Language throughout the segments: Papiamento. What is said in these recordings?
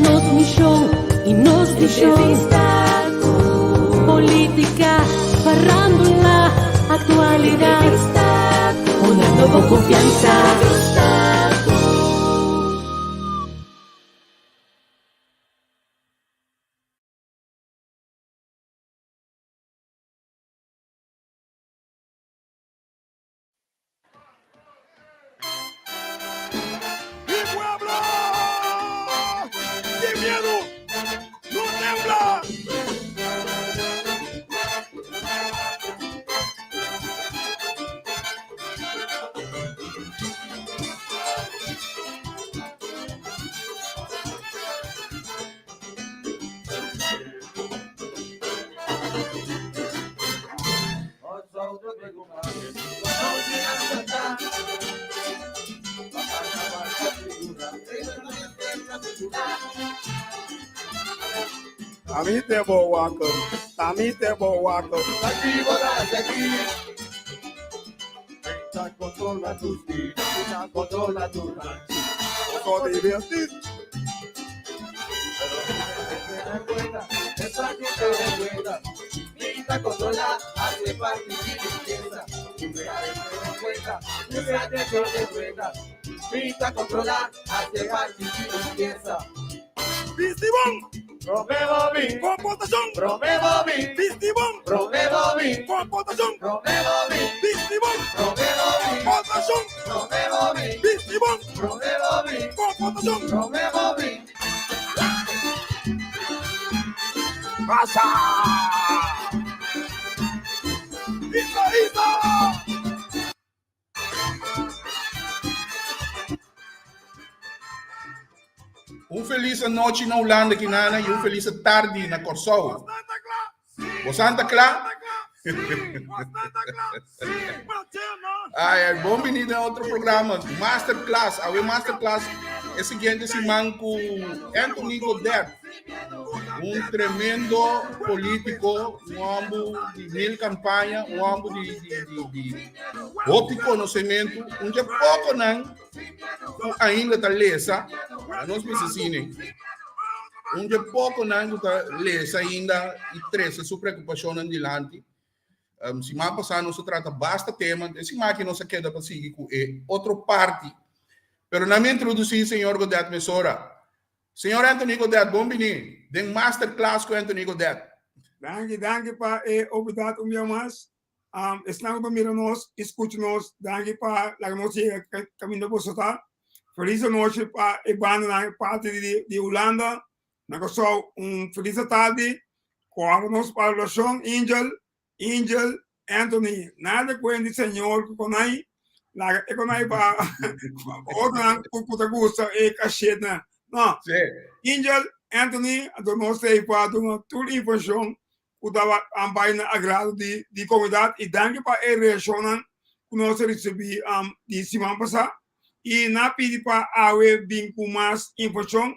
nos mishon i nos vishon. Polítika, farándula, aktualidat. Poniendo bo konfiansa. Mi pueblo! Sin miedo, no tembla! Ami te bo wakker, ami te bo wakker. Oso divertir. Bisti bon! Komportashon! Bisti bon! Komportashon! Bisti bon! Komportashon! Bisti bon! Komportashon! Pasa! Isa, isa! Un felis anochi na Hulanda kinana i un felis tardi na Kòrsou. Bo santa kla? Ai, ai, bon bini na otro programa, Masterclass. Awe Masterclass e siguiente siman ku Anthony Godet, un tremendo polítiko, un homber di mil kampaña, un homber di, di, di, di hopi konosementu, un dje pokonan ku ainda ta lesa, nos bisa asina, un dje pokonan ku ta lesa ainda i trese su preokupashonnan dilanti. Siman pasá nos a trata basta tema, e siman aki nos a keda pa sigui ku e otro parti. Pero na mi introdusí señor Godet mesora. Señor Anthony Godet, bon bini den Masterclass ku Anthony Godet. Danki, danki pa e oportunidat un bia mas. Esnan ku ta mira nos i skucha nos, danki pa laga nos yega kaminda boso ta. Felis anochi pa e bandanan e parti di Hulanda. Na Kòrsou un felis atardi. Kòrda nos pa orashon Angel, Angel, Anthony, nada kuenta di Señor ku konai, laga e konai pa otronan ku ta gusta e kashetnan. No, Angel, Anthony, anto nos ta ei pa duna tur informashon ku ta bai na agrado di komunidat i danki pa e reakshonnan ku nos a risibí di siman pasá i nan a pidi pa awe bin ku mas informashon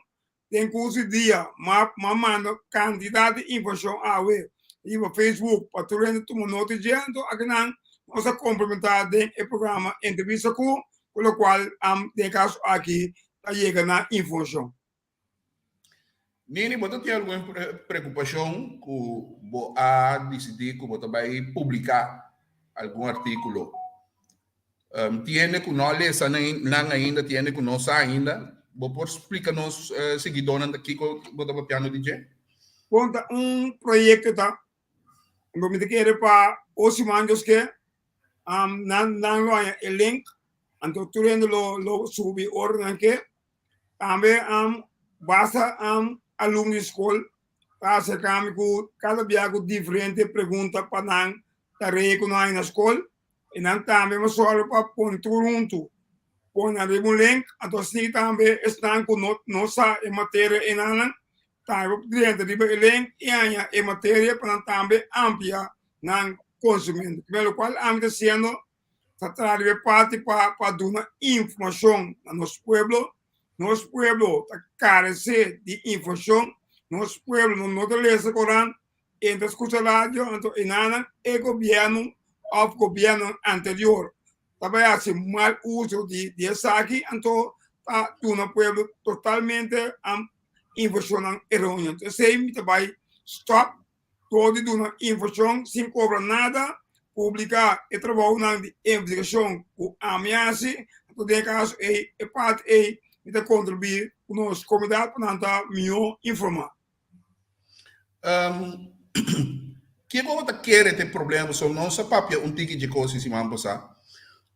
den kurso di dia m'a m'a manda kantidat di informashon awe riba Facebook pa tur hende tuma nota dje anto akinan nos a komplementá den e programa Entrevista Ku ku lokual den e kaso aki ta yega na informashon. Nini, bo ta tin algun preokupashon ku bo a disidí ku bo ta bai publiká algun artíkulo? Tin hende ku no a lesa nan ainda, tin hende ku no sa ainda. Bo por splika nos siguidónan ta kiko bo ta papiando di dje? Bon, ta un proyekto ta. Anto mi ta kere pa o siman Dios ke, nan nan lo haña e link, anto tur hende lo lo subi ora nan ke. Tambe basta alumno di skol ta aserká mi ku kada bia ku diferente pregunta pa nan tarea ku nan haña na skol. I nan tambe bo sòru pa pone tur huntu, pone nan riba un link, anto asina tambe esnan ku no no sa e materia enanan tambe por drenta riba e link i haña e materia pa nan tambe amplia nan konosimentu. Primer lokual ami ta hasiendo ta traha riba e parti pa pa duna informashon na nos pueblo. Nos pueblo ta karesé di informashon, nos pueblo no ta lesa koran, E ta skucha radio anto e nanan e gobierno of gobiernonan anterior ta bai hasi mal uso di esaki anto ta duna pueblo totalmente. informashonnan eróneo. Entonces esei mi ta bai stòp dor di duna informashon sin kobra nada, publiká e trabounan di investigashon ku ami hasi. Anto den e kaso ei, e parti ei mi ta kontribuí ku nos komunidat pa nan ta mihó informá. Kiko bo ta kere ta e problema? So nos a papia un tiki dje kos e siman pasá.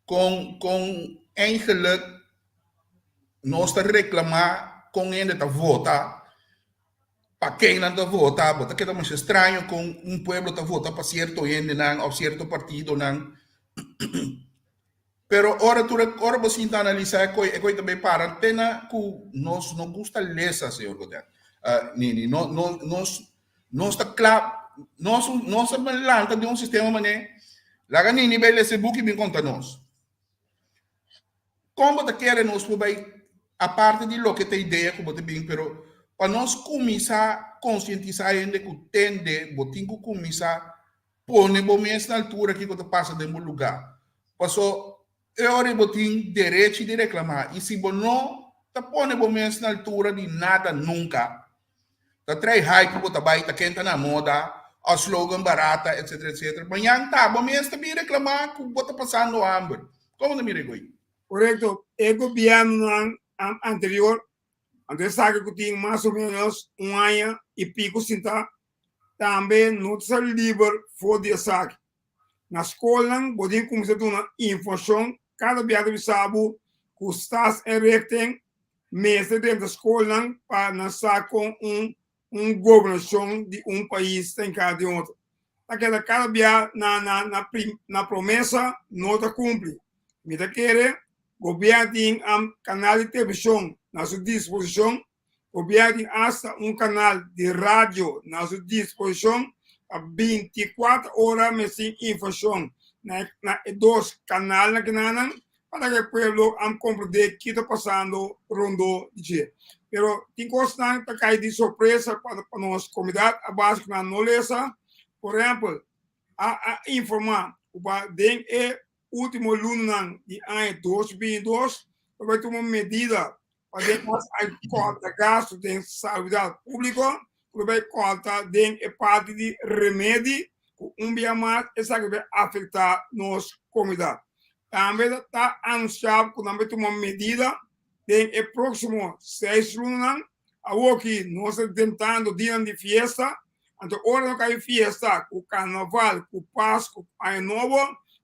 Kon kon eigenlijk nos ta reklamá kon hende ta vota, pa ken nan ta vota. Bo ta keda masha straño kon un pueblo ta vota pa sierto hendenan òf sierto partidonan. Pero ora tur ora bo sinta analisá e koi, e koi ta bay para te na ku nos no gusta lesa, señor Godett. Nini, no, no, nos, nos ta kla, nos, nos a lanta den un sistema mané, laga Nini bay lesa e buki bin konta nos. Kon bo ta kere nos por bay, aparte di loke ta idea ku bo ta bin, pero pa nos kuminsá konsientisá hende ku tende bo tin ku kuminsá Pone bo mes na altura kiko ta pasa den bo lugá. Paso e ora ei bo tin derechi di reklamá i si bo no ta pone bo mes na altura di nada nunka, ta trae hype ku bo ta bai ta kenta na moda òf slogan barata etcetera etcetera, mañan ta bo mes ta bin reklamá ku bo ta pasando hamber. Komo ta mira e goi? Korekto, e gobièrnunan anterior anto esaki ku tin mas o ménos un aña i piku sintá Tambe no ta ser liber for di esaki. Na skolnan bo tin kuminsá duna informashon kada bia ta bisa bo ku Staatsinrichting mester drenta skolnan pa nan sa kon un un gobernashon di un pais ta enkarga di otro. Ta keda kada bia na na na na promesa no ta kumpli. Mi ta kere gobièrnu tin kanal di televishon na su disposishon. Gobierno tin asta un kanal di radio na su disposishon pa 24 ora mester tin informashon na na e dos kanalnan kinanan pa laga e pueblo a komprendé ki ta pasando rondó di dje. Pero tin kosnan ta kai di sorpresa pa pa nos komunidat a base ku nan no lesa. Por ehèmpel, a a informá ku pa den e último lunanan di aña 2022 ta bai tuma medida pa den nos a kòrta gastu den salubridat públiko, ku ta bai kòrta den e parti di remedi, ku un bia mas esaki bai afektá nos komunidat. Tambe ta anunsiá ku nan bai tuma medida den e próksimo seis lunanan. Awoki nos ta tentando dianan di fiesta, anto ora no kai fiesta ku karnaval, ku Pasku, ku Aña Nobo,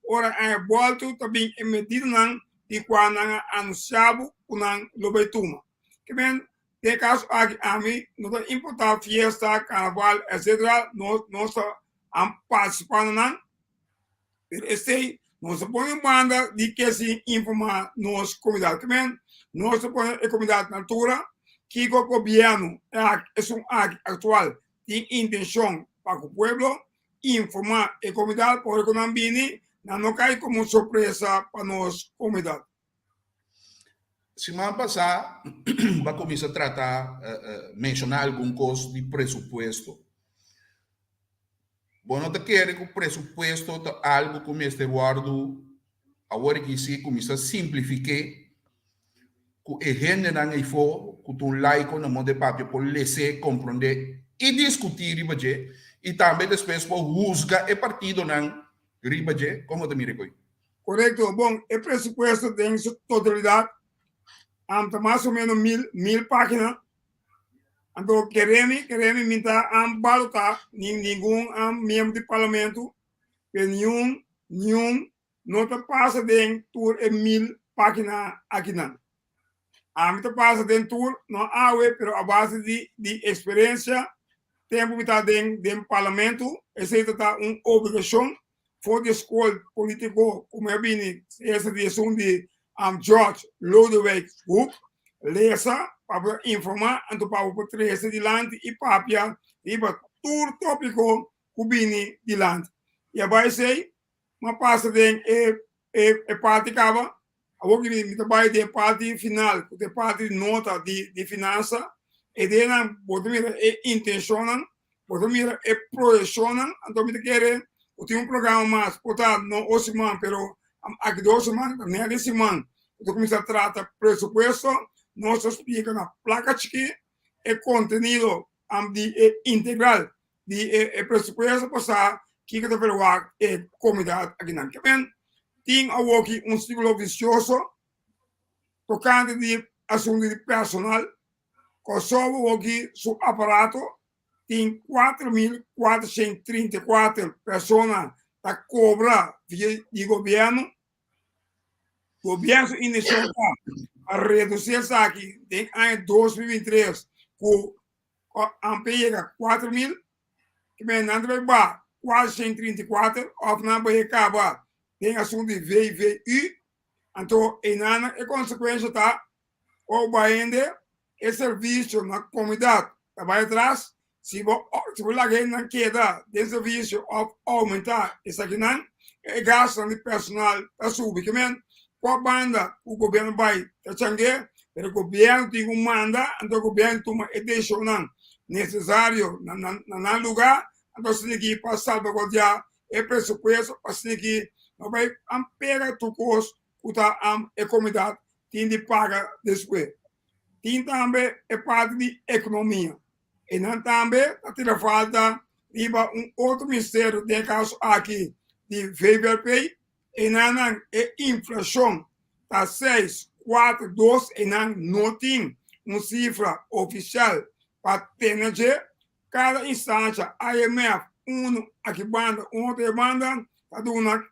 ora aña bòltu ta bin e medidanan di kua nan a anunsiá bo ku nan lo bai tuma. Ke men, den e kaso aki ami no ta importá fiesta, karnaval, etcetera, nos nos ta partisipá na nan, pero esei nos ta pone un banda di ke sin informá nos komunidat. Ke men, nos ta pone e komunidat na altura kiko gobièrnu esun aki aktual tin intenshon pa ku pueblo, informá e komunidat pa ora ku nan bini nan no kai komo un sorpresa pa nos komunidat. Siman pasá bo a kuminsá trata menshoná algun kos di presupuesto. Bo no ta kere ku presupuesto ta algu ku mester wòrdu awor aki si kuminsá simplifik'é ku e hendenan eyfó ku ta un laiko na moda e papia por les'é, komprondé i diskutí riba dje i tambe despues por husga e partidonan riba dje? Kon bo ta mira e koe? Korekto. Bon, e presupuesto den su totalidat ta mas o menos mil mil página. Anto keremi, keremi mi ta balotá ningun miembro di parlamento, pero niun, niun no ta pasa den tur e mil página akinan. Ami ta pasa den tur, no awe, pero a base di di eksperensia, tempu mi ta den den parlamento, esei ta ta un obligashon for di e skol politiko ku mi a bini, esta di esun di George Lodewijk Hoek, lesa pa bo informá anto pa bo por trese dilanti i papia riba tur tópiko ku bini dilanti. I a bai esei, Mi a pasa den e e parti kaba, awor ki mi ta bai den e parti final, ku ta e parti di nota di di finansa, e den nan bo ta mira e intenshonnan, bo ta mira e proyekshonnan, anto mi ta kere ku tin un programa mas, por ta no ocho siman, pero aki dos siman, ta nèt e siman ku ta kuminsá trata presupuesto, nos ta splika na plaka chikí. e kontenido di e integral di e presupuesto pa sa kiko ta verwagt e komunidat akinan. Ke men tin awoki un sirkulo visioso tokante di asuntu di personal. Kòrsou awoki su aparato tin 4434 persona ta kobra via di gobièrnu. Gobièrnu su intenshon ta pa redusí esaki den aña 2023 ku amper yega 4000, ke men nan ta bai ba 434 òf nan bai kaba den asuntu di VVU. Anto einan e konsekuensha ta ora bo hende e servisio na komunidat ta bai atras, si bo si bo laga hendenan keda den servisio òf oumentá esakinan, e gastunan di personal ta subi. Ke men kua banda ku gobièrnu bai ta change, pero gobièrnu tin ku manda, anto gobièrnu tuma e desishonnan nesesario na nan lugá, anto asina aki pa salbaguardiá e presupuesto, pa asina aki no bai pega tur kos ku ta e komunidat tin di paga despues. Tin tambe e parti di ekonomia. Einan tambe ta tira falta riba un otro ministerio, den e kaso aki di VVRP. Einanan e inflashon ta seis, kuater, dos, einan no tin un sifra ofisial pa tene dje. Kada instansha, IMF, unu aki banda, un otro e banda, ta duna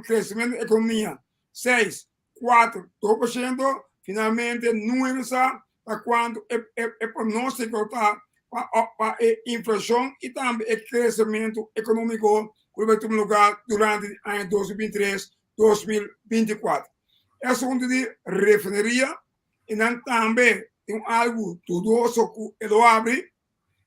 kresementu di ekonomia seis, 4, 2%, finalmente nuebe sa ta kuantu e pronóstiko ta pa e inflashon i tambe e kresementu ekonómiko ku lo bai tuma lugá durante di aña 2023, 2024. E asuntu di refineria i nan tambe tin algu dudoso ku e lo abri,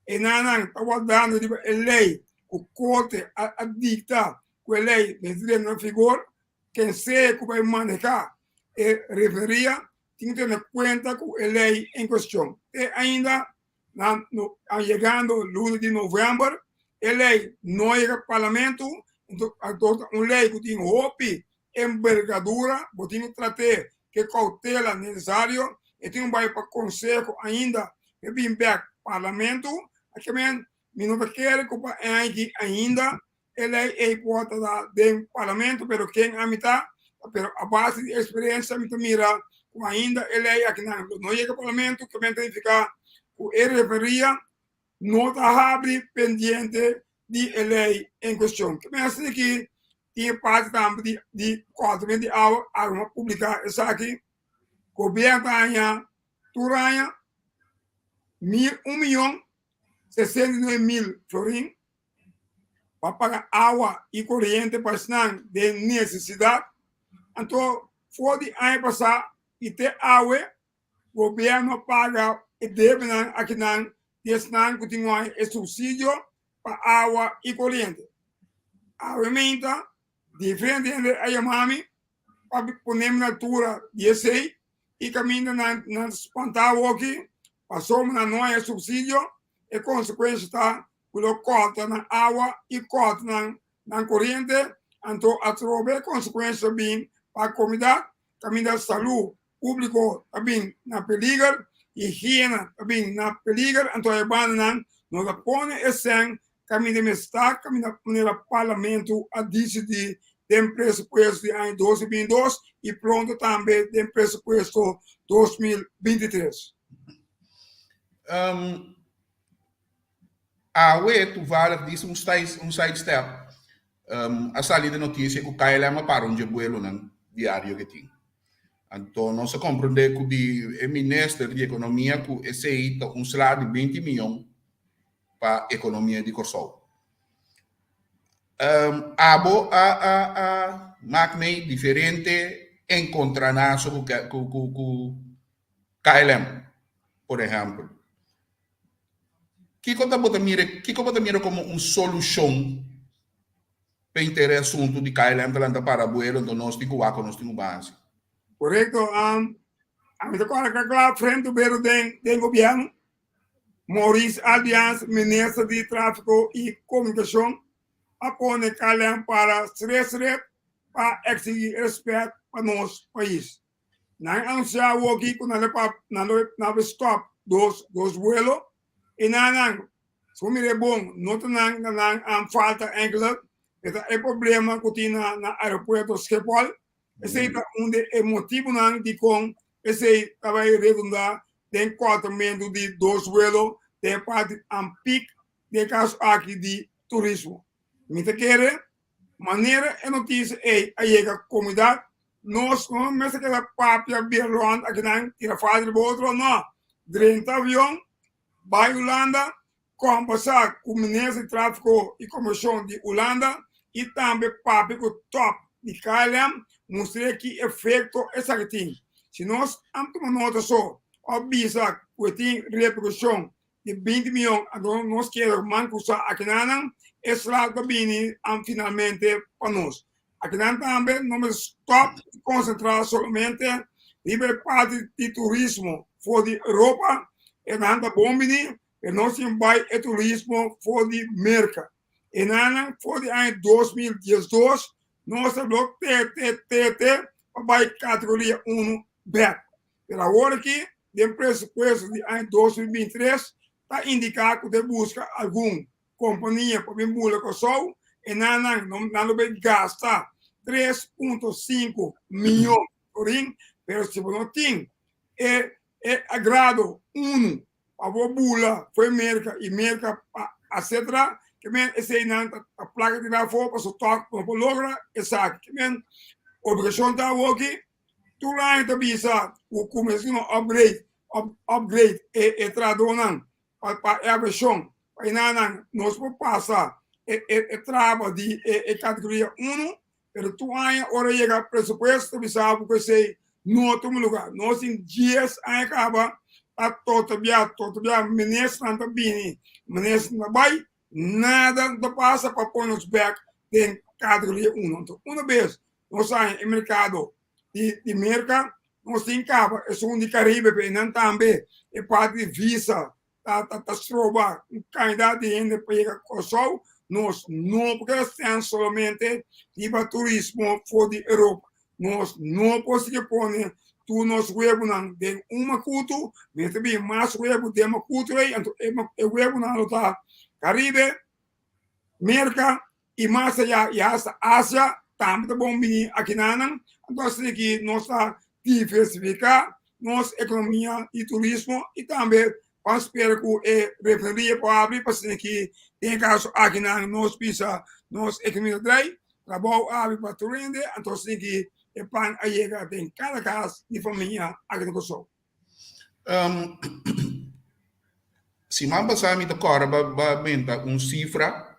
e nan ta wardando riba e lei ku korte a dikta ku e lei mester drenta na vigor. Ken sea ku bai maneha e refineria tin ku tene kuenta ku e lei en kuestion. Te ainda nan no a yegando luna di novèmber e lei no a yega parlamento, anto ta un lei ku tin hopi embergadura, bo tin ku trat'é ku e koutela nesesario, e tin ku bai pa konseho ainda pa e bin bèk parlamento. Aki mi no ta kere ku pa e aña aki ainda E lei ei por ta da den parlamento, pero ken ami ta? Pero a base di experiencia mi ta mira cu ainda e lei akinan lo no yega parlamento, ke men ta nifica cu e referia no ta habri pendiente di e lei en cuestion. Ke men asina ki tin e parti tambe di di cortament di awa, awe a publica esaki, gobierno ta haña tur aña mil un miyon 69,000 florin pa paga awa i koriente pa esnan den nesesidat. Anto for di aña pasá i te awe gobièrnu a paga e debenan akinan di esnan ku tin wòrdu e supsidio pa awa i koriente. Awe meinta diferente hende a yama mi pa pone mi na altura di esei i kaminda nan nan spantá awoki pasobra nan no haña supsidio. E konsekuensia ta ku lo kòrta nan awa i kòrta nan nan koriente, anto atrobe e konsekuensia ta bin pa komunidat, kaminda salú públiko ta bin na peliger, higiena ta bin na peliger, anto e bandanan no ta pone e sèn kaminda mester ta, kaminda manera parlamento a disidí den presupuesto di aña 2022 i pronto tambe den presupuesto 2023. Awe toevallig dis un un side step a sali den noticia cu KLM a para un dje buelonan diario ke tin. Anto nos a comprende cu di e minister di economia cu esey ta un sla di 20 miyon pa economia di Corsou. Abo a a a mak mey diferente encontranazo cu cu cu KLM por ehempel. Kiko ta bo ta mira, kiko bo ta mira komo un solushon pa henter e asuntu di KLM ta lanta para buelo, enton nos tin ku wak nos tin ku basi? Korekto, ami ta kòrda kla kla frente bero den den gobièrnu, Maurice Albians, minister di Tráfiko i Komunikashon, a pone KLM para sret sret pa eksigí rèspèt pa nos pais. Nan a anunsiá awoki ku nan lo nan lo stòp. dos vuelo. I nan nan, si bo mira e bon, no ta nan na nan an falta enkele, e ta e problema ku tin na na aeropuerto Schiphol. Esei ta un di e motibunan dikon esei ta bai redundá den kòrtamentu di dos vuelo den e parti an pik den e kaso aki di turismo. Mi ta kere manera e notisia ei a yega komunidat, nos no mester keda papia bira rònt akinan tira falta riba otro, no. Drenta avion, bai Hulanda, kombersá ku Minister di Tráfiko i Komershon di Hulanda i tambe papia ku tòp di KLM, mustr'é ki efekto esaki tin. Si nos a tuma nota so òf bisa ku e tin reperkushon di 20 miyon anto nos keda man kusa akinanan e sla ta bini finalmente pa nos. Akinan tambe no mester stop di konsentrá solamente riba e parti di turismo for di Europa, e nan ta bon bini, pero nos tin bai e turismo for di Merka. E nannan for di aña 2012 nos ta blok te te te te pa bai kategoria 1 bèk. Pero awor aki den presupuesto di aña 2023 ta indiká ku ta buska algun kompania pa bin bula Kòrsou e nan nan nan lo bai gasta 3.5 miyon florin, pero si bo no tin e e agrado unu pa bo bula fo'i Merka i Merka pa etcetera ke men eseinan ta plaka tirá afó pasobra tòg no por logra esaki. Ke men obligashon ta awoki Tur aña ta bisa ku kuminsá no upgrade, upgrade e e trahadónan pa pa e aviashon. Pa enanan nos por pasa e e e traba di e e kategoria uno, pero tur aña ora yega presupuesto ta bisa bo ku esei no tuma lugá. Nos tin dies aña kaba ta totabia totabia ministernan ta bini, ministernan ta bai, nada no ta pasa pa pone nos bèk den kategoria uno. Anto una bes Nos haña e merkado di di Merka, nos tin kaba esun di Karibe, pero einan tambe e parti di visa ta ta ta stroba un kantidat di hende pa yega Kòrsou. Nos no por keda stèn solamente riba turismo for di Europa. Nos no por sigui pone tur nos webunan den un makutu, mester bin mas webu den makutu ei, anto e e webunan lo ta Karibe, Merka i mas ayá i hasta Asia tambe ta bon bini akinanan. Anto asina ki nos ta diversifiká nos ekonomia di turismo i tambe ban spera ku e refineria por habri pa asina ki den e kaso akinan nos bisa nos ekonomia ta drai, trabou a habri pa tur hende, anto asina ki e pan a yega den kada kas di famia aki na Kòrsou. Siman pasá mi ta kòrda ba menta un sifra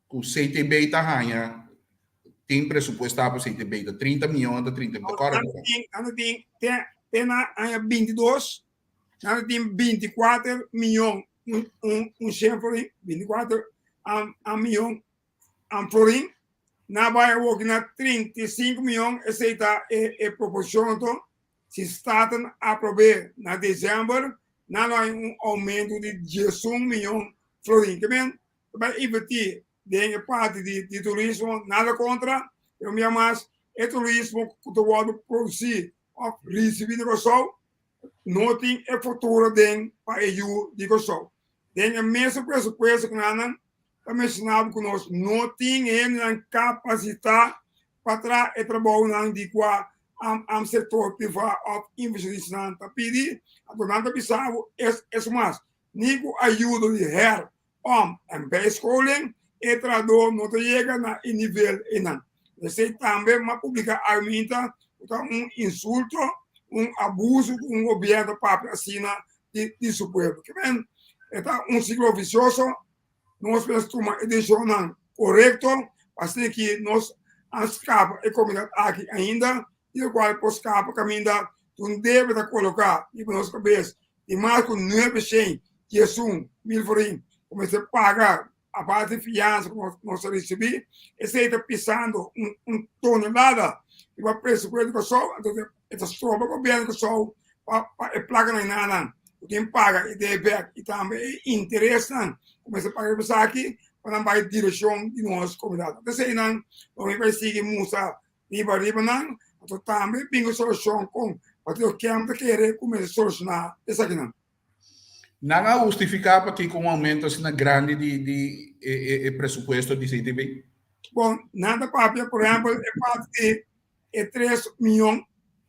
ku CTB ta haña tin presupuestá pa CTB ta 30 mion ta 30 mi ta kòrda Nan tin nan tin te te na aña 22 nan tin 24 mion un un un shen florin 24 um, um mion um florin na bai awoki na 35 mion esei ta e e proporshon anto Si Staten aprob'é na desèmber, nan lo haña un oumento di 11 mion florin. Ke men ta bai invertí den e parti di di turismo, nada kontra, pero un bia mas e turismo ku ta wòrdu produsí òf risibí na Kòrsou no tin e futuro den pa e yu di Kòrsou. Den e mesun presupuesto ku nan ta menshoná ku nos no tin hendenan kapasitá pa traha e trabounan di kua am sektor privá òf invershonistanan ta pidi, anto nan ta bisa bo es es mas, ni ku ayudo di her, om en bijscholing e trahadó no ta yega na e nivel einan. Esei tambe m'a publiká awe ku ta un insulto, un abuso ku un gobièrnu ta papia asina di di su pueblo. Ke men e ta un siklo visioso. Nos mester tuma e desishonnan korekto pa asina ki nos a skapa e komunidat aki ainda i lokual por skapa kaminda ku un debe ta koloká riba nos kabes di mas ku 911 mil florin ku mester paga aparte di fiansa ku nos a risibí. Esei ta pisando un tonelada riba presupuesto di Kòrsou, anto e ta stroba gobièrnu di Kòrsou pa e plakanan nan ku tin paga e debe bèk i tambe e interesnan ku mester paga riba esaki pa nan bai direkshon di nos komunidat. P'esei nan lo mi bai sigui mustra riba riba nan, anto tambe bin ku solushon kon Partido KEM ta kere ku mester solushoná esakinan. Nan a hustifiká pakiko un oumento asina grandi di di e presupuesto di CTB? Bon, nan ta papia, por ehèmpel, e parti di e tres mion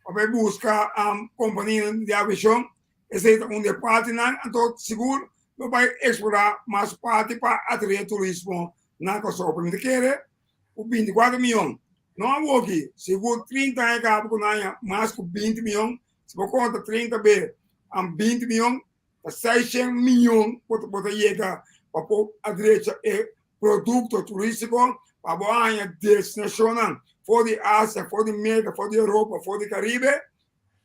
pa bai buska kompanianan di aviashon, esei ta un di e partinan, anto sigur lo bai eksplorá mas parti pa atraé turismo na Kòrsou. Pero mi ta kere ku 24 mion no awoki, sigur 30 aña kaba ku nan haña mas ku 20 mion, si bo konta 30 be 20 mion ta 600 mion bo ta yega pa por a drecha e produkto turístiko pa bo haña destinashonnan for di Asia, for di Merka, for di Europa, for di Karibe.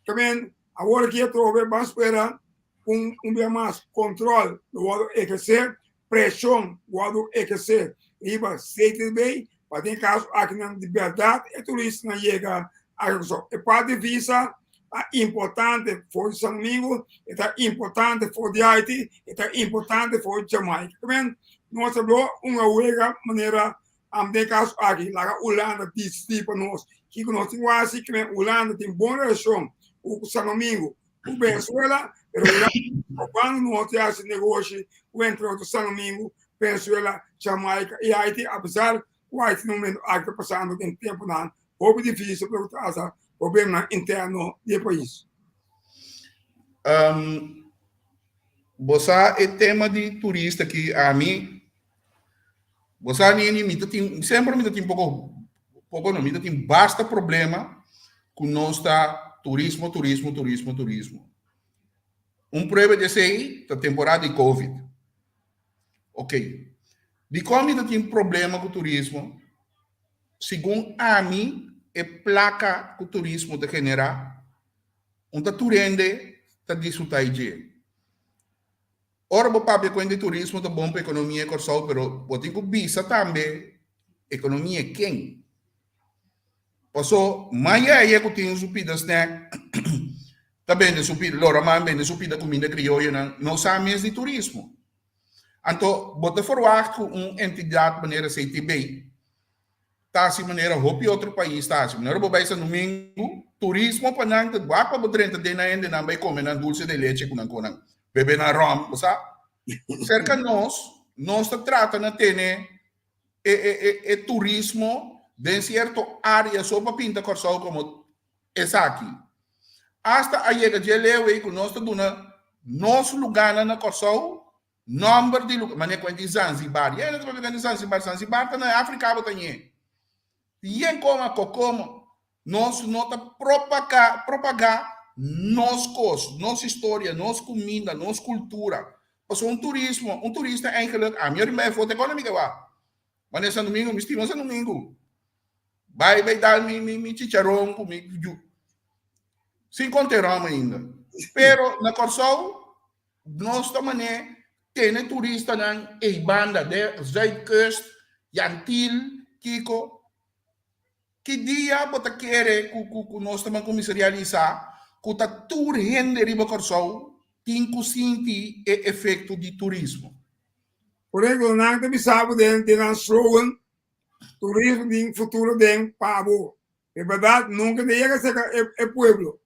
Tamen awor aki atrobe ban spera un un bia mas kontrol lo wòrdu ehersé, preshon wòrdu ehersé riba CTB pa den kaso akinan di bèrdat e turistanan yega Kòrsou. E parti visa ta importante for di San Domingo, e ta importante for di Haiti, e ta importante for di Jamaica. Tamen nos ta blo un awega manera den kaso aki laga Hulanda disidí pa nos kiko nos tin ku hasi. Kimen Hulanda tin bon relashon ku San Domingo, ku Venezuela, pero Hulanda banda nos ta hasi negoshi ku entre otro San Domingo, Venezuela, Jamaica i Haiti, apesar ku Haiti na momento aki ta pasando den tempunan hopi difícil pa loke ta pasa problemanan interno di e pais. Bo sa e tema di turista ki ami, bo sa Nini, mi ta tin, semper mi ta tin poko, poko no, mi ta tin basta problema ku nos ta turismo, turismo, turismo, turismo. Un prueba di esei ta temporada di covid. Ok, dikon mi ta tin problema ku turismo? Segun ami e plaka ku turismo ta generá, un ta tur hende ta disfrutá e dje. Ora bo papia ku hende turismo ta bon pa ekonomia di Kòrsou, pero bo tin ku bisa tambe ekonomia ken. Paso mayeya ku tin su pida snack ta bende su pida, lora man bende su pida kuminda krioyonan no sa mes di turismo. Anto bo ta ferwagt ku un entidat manera CTB ta hasi manera hopi otro pais ta hasi. Manera bo bai San Domingo, turismo pa nan ta wak pa bo drenta den nan hendenan bai kome nan dulce de leche ku nan konan, bebe nan rom, bo sa. Serka nos, nos ta trata na tene e e e e turismo den sierto área so pa pinta Kòrsou komo esaki. Asta a yega dje leu ei ku nos ta duna nos lugánan na Kòrsou nòmber di lugá, manera ku a di Zanzibar. Yen ta papia di Zanzibar? Zanzibar ta na Afrika bo ta ñe. Yen koma kokomo. Nos no ta propagá propagá nos kos, nos historia, nos kuminda, nos kultura. Pasobra un turismo, un turista eigenlijk, ami a riba e foto ekonómiko wak. Manera San Domingo, mi stima San Domingo. Bai bai dal mi mi mi chicharon ku mi yu. Sin konta e rom ainda. Pero na Kòrsou nos ta manera tene turistanan ei banda de Zuidkust, Jan Thiel, kiko. Ki dia bo ta kere ku ku ku nos ta ban kuminsá realisá ku ta tur hende riba Kòrsou tin ku sinti e efekto di turismo? Por ehempel, nan ta bisa bo den den nan slogan, Turismo tin futuro den pa bo. E bèrdat nunka ta yega serka e e pueblo.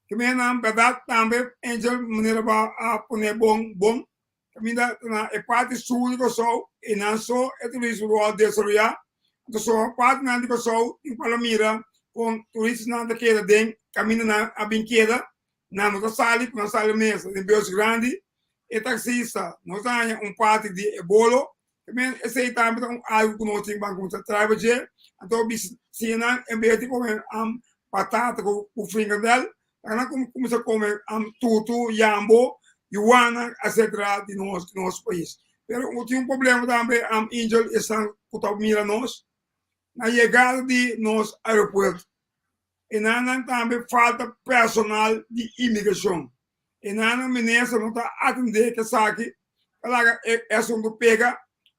Ke mester nan bèrdat tambe Angel manera bo a pone bon bon kaminda na e parti sur di Kòrsou i nan so e turismo lo a desaroyá. Anto so partinan di Kòrsou tin pa lo mira kon turistanan ta keda den kaminda nan a bin keda, nan no ta sali ku nan sali mes den bus grandi. E taksista no ta haña un parti di e bolo. También esei tambe ta un algu ku nos tin ban kuminsá traha pa dje. Anto bisa siña nan en bes di kome patata ku frikandel, nan kuminsá kome tutu, yambo, yuana, etcetera di nos di nos pais. Pero tin un problema tambe Angel esnan ku ta mira nos na yegada di nos aeropuerto. E nan tambe falta personal di imigrashon. E nan minister no ta atendé ku esaki, ta laga e asuntu pega.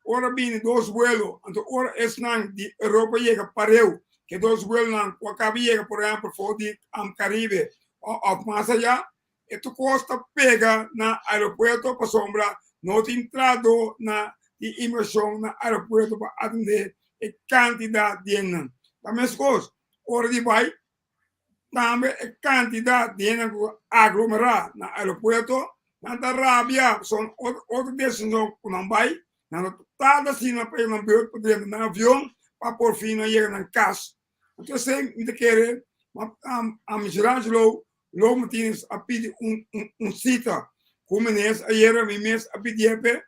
Ora bini dos vuelo, anto ora esnan di Europa yega pareu ku e dos vuelonan ku a kaba yega por ehèmpel for di Karibe òf mas ayá, e tur kos ta pega na aeropuerto pasobra no tin trahadó na di imigrashon na aeropuerto pa atendé e kantidat di hendenan. Ta meskos ora di bai Tambe e kantidat di hende ku aglomerá na aeropuerto. Nan ta rabia, son otro destinashon ku nan bai, nan ta tarda asina pa yega nan beurt pa drenta nan avion pa por fin nan yega nan kas. Anto esei mi ta kere a Michelangelo Lo Martinez a pidi un sita ku minister ayera, mi mes a pidié p'e,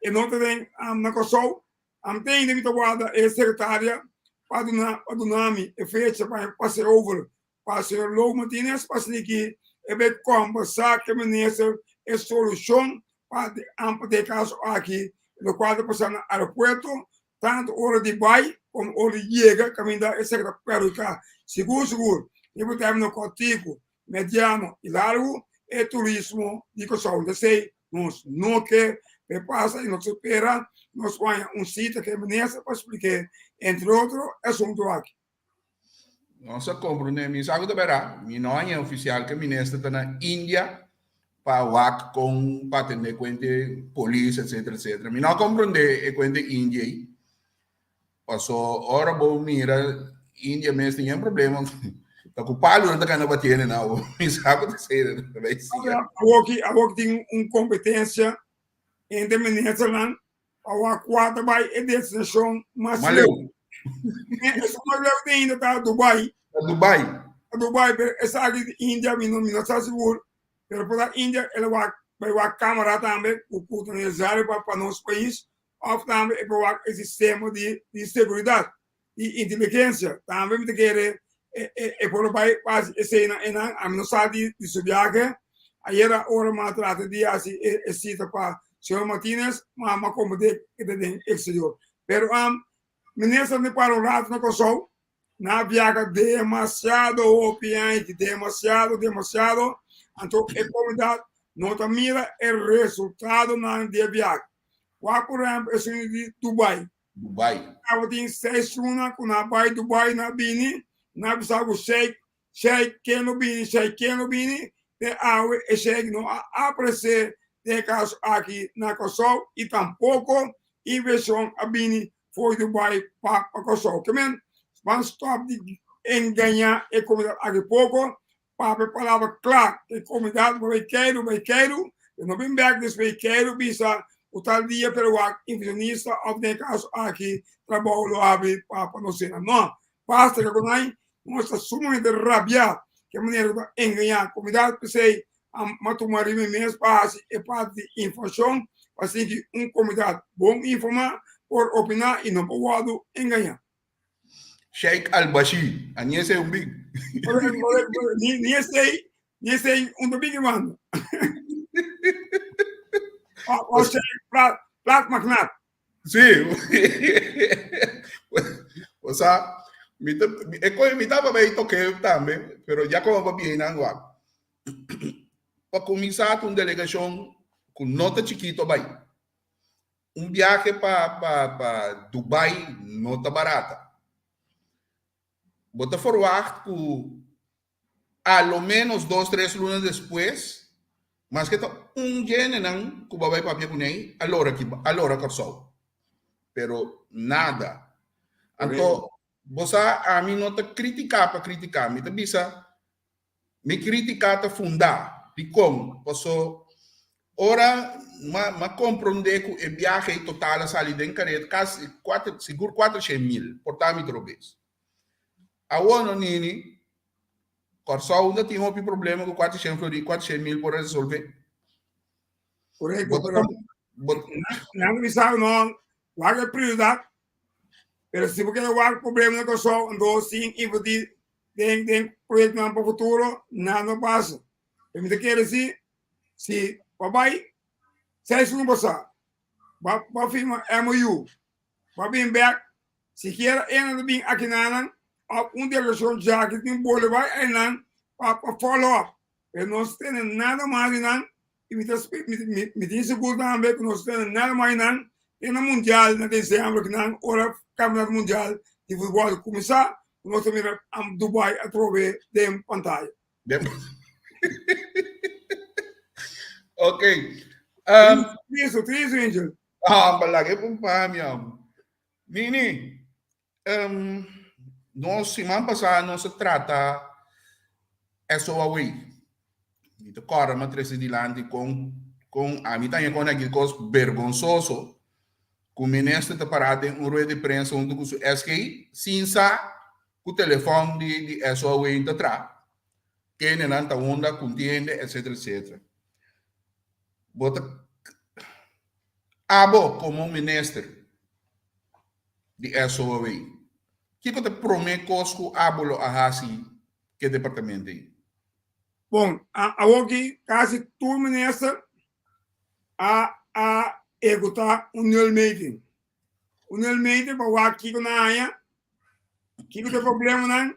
e no ta den na Kòrsou. Ante ainda mi ta warda e sekretaria pa duna pa duna mi e fecha pa mi pasa e over pa señor Lo Martinez pa asina ki e bai kombersá ku e minister e solushon pa pa e kaso aki lokual ta pasa na aeropuerto tantu ora di bai komo ora di yega kaminda esaki ta perhudiká sigur sigur riba término kòrtiku, mediano i largu e turismo di Kòrsou. P'esei nos no ke pa e pasa i nos ta spera nos por haña un sita ku e minister pa splik'é entre otro e asuntu aki. Nos a komprondé, mi sa ku ta bèrdat, mi no haña ofisial ku e minister ta na India pa wak kon pa atendé kuente polis etcetera etcetera. Mi no a komprondé e kuente India ei. Paso ora bo mira India mes tin yen problema ta ku palu nan ta kana batiende nan awor. Mi sa ku ta esei ta bai siga. Awoki awoki tin un kompetensia entre ministernan pa wak kua ta bai e destinashon mas leu. Esun mas leu te ainda ta Dubai. Ta Dubai. Ta Dubai, pero esaki di India mi no mi no sa sigur, pero por ta India el a wak bai wak camera tambe ku ku ta necesario pa pa nos pais of tambe e por wak e sistema di di seguridad di inteligencia tambe mi ta kere e e e por bai hasi eseinan einan ami no sa di di su biahe ayera ora mi a trata di hasi e e cita pa señor Martinez ma mi a comprende ke ta den exterior pero minister mi para un rato na Kòrsou nan a viaha demasiado hopi aña demasiado demasiado anto e komunidat no ta mira e resultadonan di e viahe wak por ehempel esun di Dubai Dubai. Tabatin seis luna ku nan a bai Dubai, nan a bini, nan a bisa ku sheik, sheik ken lo bini, sheik ken lo bini, te awe e sheik no a aparesé den e kaso aki na Kòrsou i tampoko invershon a bini for di Dubai pa pa Kòrsou. Ke men, ban stòp di engañá e komunidat aki poko, papia palabra kla ku e komunidat bo bai keiru, bai keiru, pero no bin bèk despues keiru bisa ku tal dia pero wak inversionista òf den e kaso aki trabou lo habri pa pa nos hende. No, basta ke ku nan nos ta sumamente rabiá ku e manera ku ta engañá komunidat p'esei a tuma riba mi mes pa hasi e parti di informashon pa sigui un komunidat bon informá por opiná i no por wòrdu engañá. Sheikh Al-Bashir, a ni esei un big. Ni esei, ni esei un ta big mano. O Sheikh plat, plat magnat. Sí. O sea, mi ta, e koe mi taba bay toke tambe, pero ya como pa bien nan wak. Pa kuminsá ku un delegashon ku no ta chikito bay. Un biahe pa pa pa Dubai no ta barata. Bo ta forwagt ku a lo menos dos tres luna despues maske ta un djenenan ku bo a bai papia kuné a lora ki a lora Kòrsou. Pero nada. Anto bo sa ami no ta kritiká pa kritiká mi ta bisa Mi kritika ta fundá. Dikon? Paso ora m'a komprondé ku e biahe ei total a sali den kareta kasi kuater, sigur kuatershen mil, por ta mi trobes. Awor no nini, Kòrsou no tin hopi problema ku kuatershen florin, kuatershen mil por resolvé. Korekto, pero nan bisa no, wak e prioridat, pero si bo kere wak problema na Kòrsou, anto sin invertí den den proyectonan pa futuro nada no pasa. Pero mi ta kere si si pa bai seis luna pasá ba ba firma MOU ba bin bek sikiera ena ta bin akinanan òf un delegashon djaki tin bole bai einan pa pa follow up. Pero nos tene nada mas di nan i mi ta mi mi tin sigur tambe ku nos tene nada mas di nan te na mundial na desembro kinan ora kampeonato mundial di futbòl kuminsá Nos ta mira Dubai atrobe den pantaya. Ok. Tristo, tristo, Angel. Ah, balage pun pa mi am. Nini, um, nos siman pasá nos a trata SOAW. Mi ta kòrda mi a trese dilanti kon. Kon ami ta haña kon aki kos bergonsoso ku minister ta pará den un rueda di prensa huntu ku su SG sin sa ku telefòn di di SOAW ta tra, kendenan ta unda, kuntiende, etcetera etcetera. Bo ta abo komo minister di SOAW, kiko ta e promé kos ku abo lo a hasi ku e departamento ei? Bon, awoki kasi tur minister a a ehekutá un nulmeting. Un nulmeting pa wak kiko nan haña, kiko ta e problemanan,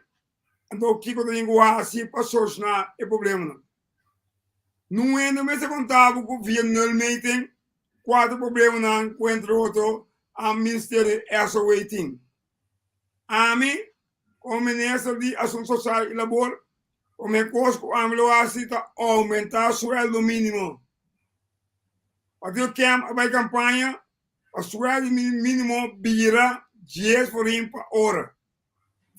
anto kiko ta tin ku hasi pa solushoná e problemanan. Nun hende mester konta bo ku via nulmeting kua ta e problemanan ku entre otro a ministerio SOA tin. Ami, komo minister di Asuntu Sosial i Labor, promé kos ku ami lo hasi ta oumentá suèldo mínimo. Partido KEM a bai kampaña pa suèldo mínimo bira dies florin pa ora.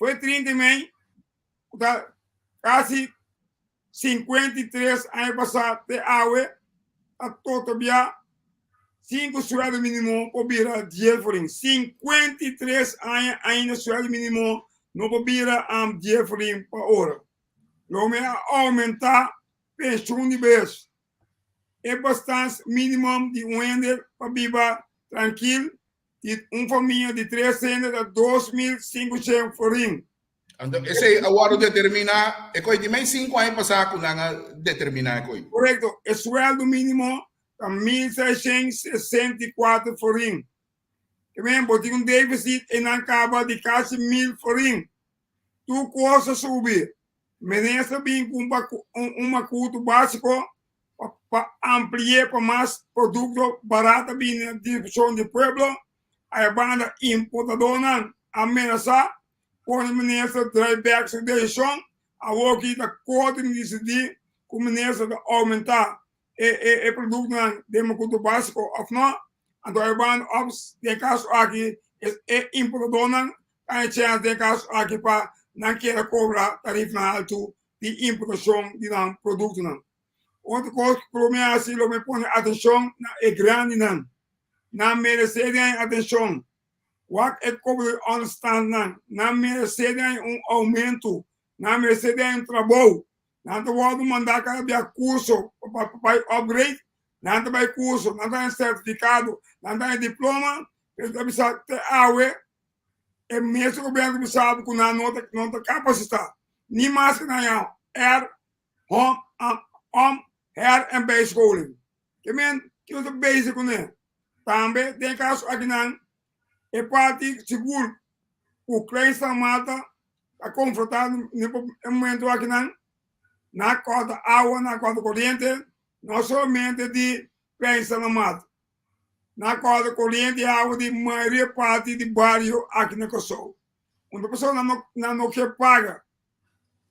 Foi 30 mei, ku ta kasi 53 aña pasá te awe, ta totobia 5 suèldo mínimo por bira 10 florin. 53 aña ainda suèldo mínimo no por bira 10 florin pa ora. Lo mi a oumentá penshun di bes. E bestans minimum di un hende pa biba trankil di un famia di tres hende ta 2500 florin. Anto esei a wòrdu determiná e koi di mei sinku aña pasá ku nan a determiná e koi. Korekto, e suèldu mínimo ta 1664 florin. Ke men bo tin un défisit e nan kaba di kasi 1000 florin. Tur kos a subi. Minister bin ku un makutu básiko pa ampli'é pa mas produkto barat a bini na disposishon di pueblo. Aya banda importadónan a menasá Pone minister draai bek su desishon, awoki ta korte di disidí ku minister ta oumentá e e produktonan den makutu básiko òf no. Anto e banda òf den e kaso aki e importadónan ta haña chèns den e kaso aki pa nan keda kobra tarifnan haltu di importashon di nan produktonan. Otro kos ku lo mi hasi lo mi pone atenshon na e grandinan. Nan meresé di haña atenshon. Wak e kobo di ònderstandnan. Nan meresé di haña un oumentu. Nan meresé di haña un trabou. Nan ta wòrdu mandá kada bia kurso pa bai upgrade. Nan ta bai kurso, nan ta haña sertifikado, nan ta haña diploma, pero ta bisa te awe e mesun gobièrnu ta bisa bo ku nan no ta no ta kapasitá. Ni maske nan haña her, hom, om, her en bijscholing. Ke men kiko ta bezig kuné? Tambe den e kaso akinan e parti sigur ku Klein San Marta ta konfrontá na e momento akinan na kòrta awa, na kòrta koriente, no solamente di Klein San Marta, na kòrta koriente i awa di mayoria parti di bario aki na Kòrsou. Unda persona nan no ke paga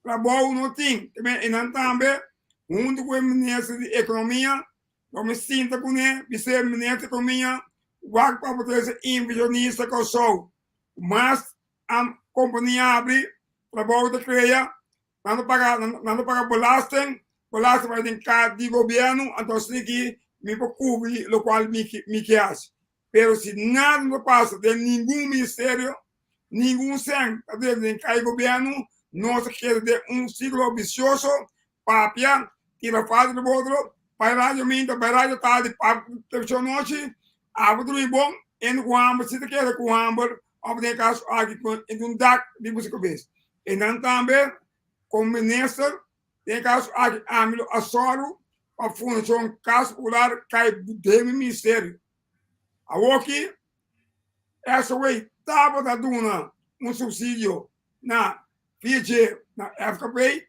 trabou no tin, e nan tambe huntu ku e minister di ekonomia Lo mi sinta kuné, bis'é, Minister Ekonomia, wak pa bo trese invershonista Kòrsou. Ku mas kompania abri, trabou ta krea, nan ta paga nan ta paga belasting, belasting bai den kas di gobièrnu, anto asina ki mi por kubri lokual mi mi ke hasi. Pero si nada no ta pasa den ningun ministerio, ningun sèn ta drenta den kas di gobièrnu, nos ta keda den un siklo bisioso Papia, tira falta riba otro, bai radio minta, bai radio tardi, papia televishon nochi, abo drumi bon, hende ku hamber si ta keda ku hamber òf den e kaso aki ku hende un dak riba su kabes. E nan tambe komo minister den e kaso aki ami lo a sòru pa Fundashon Kas Popular kai den mi ministerio. Awoki SOA tabata duna un supsidio na VJ na FKP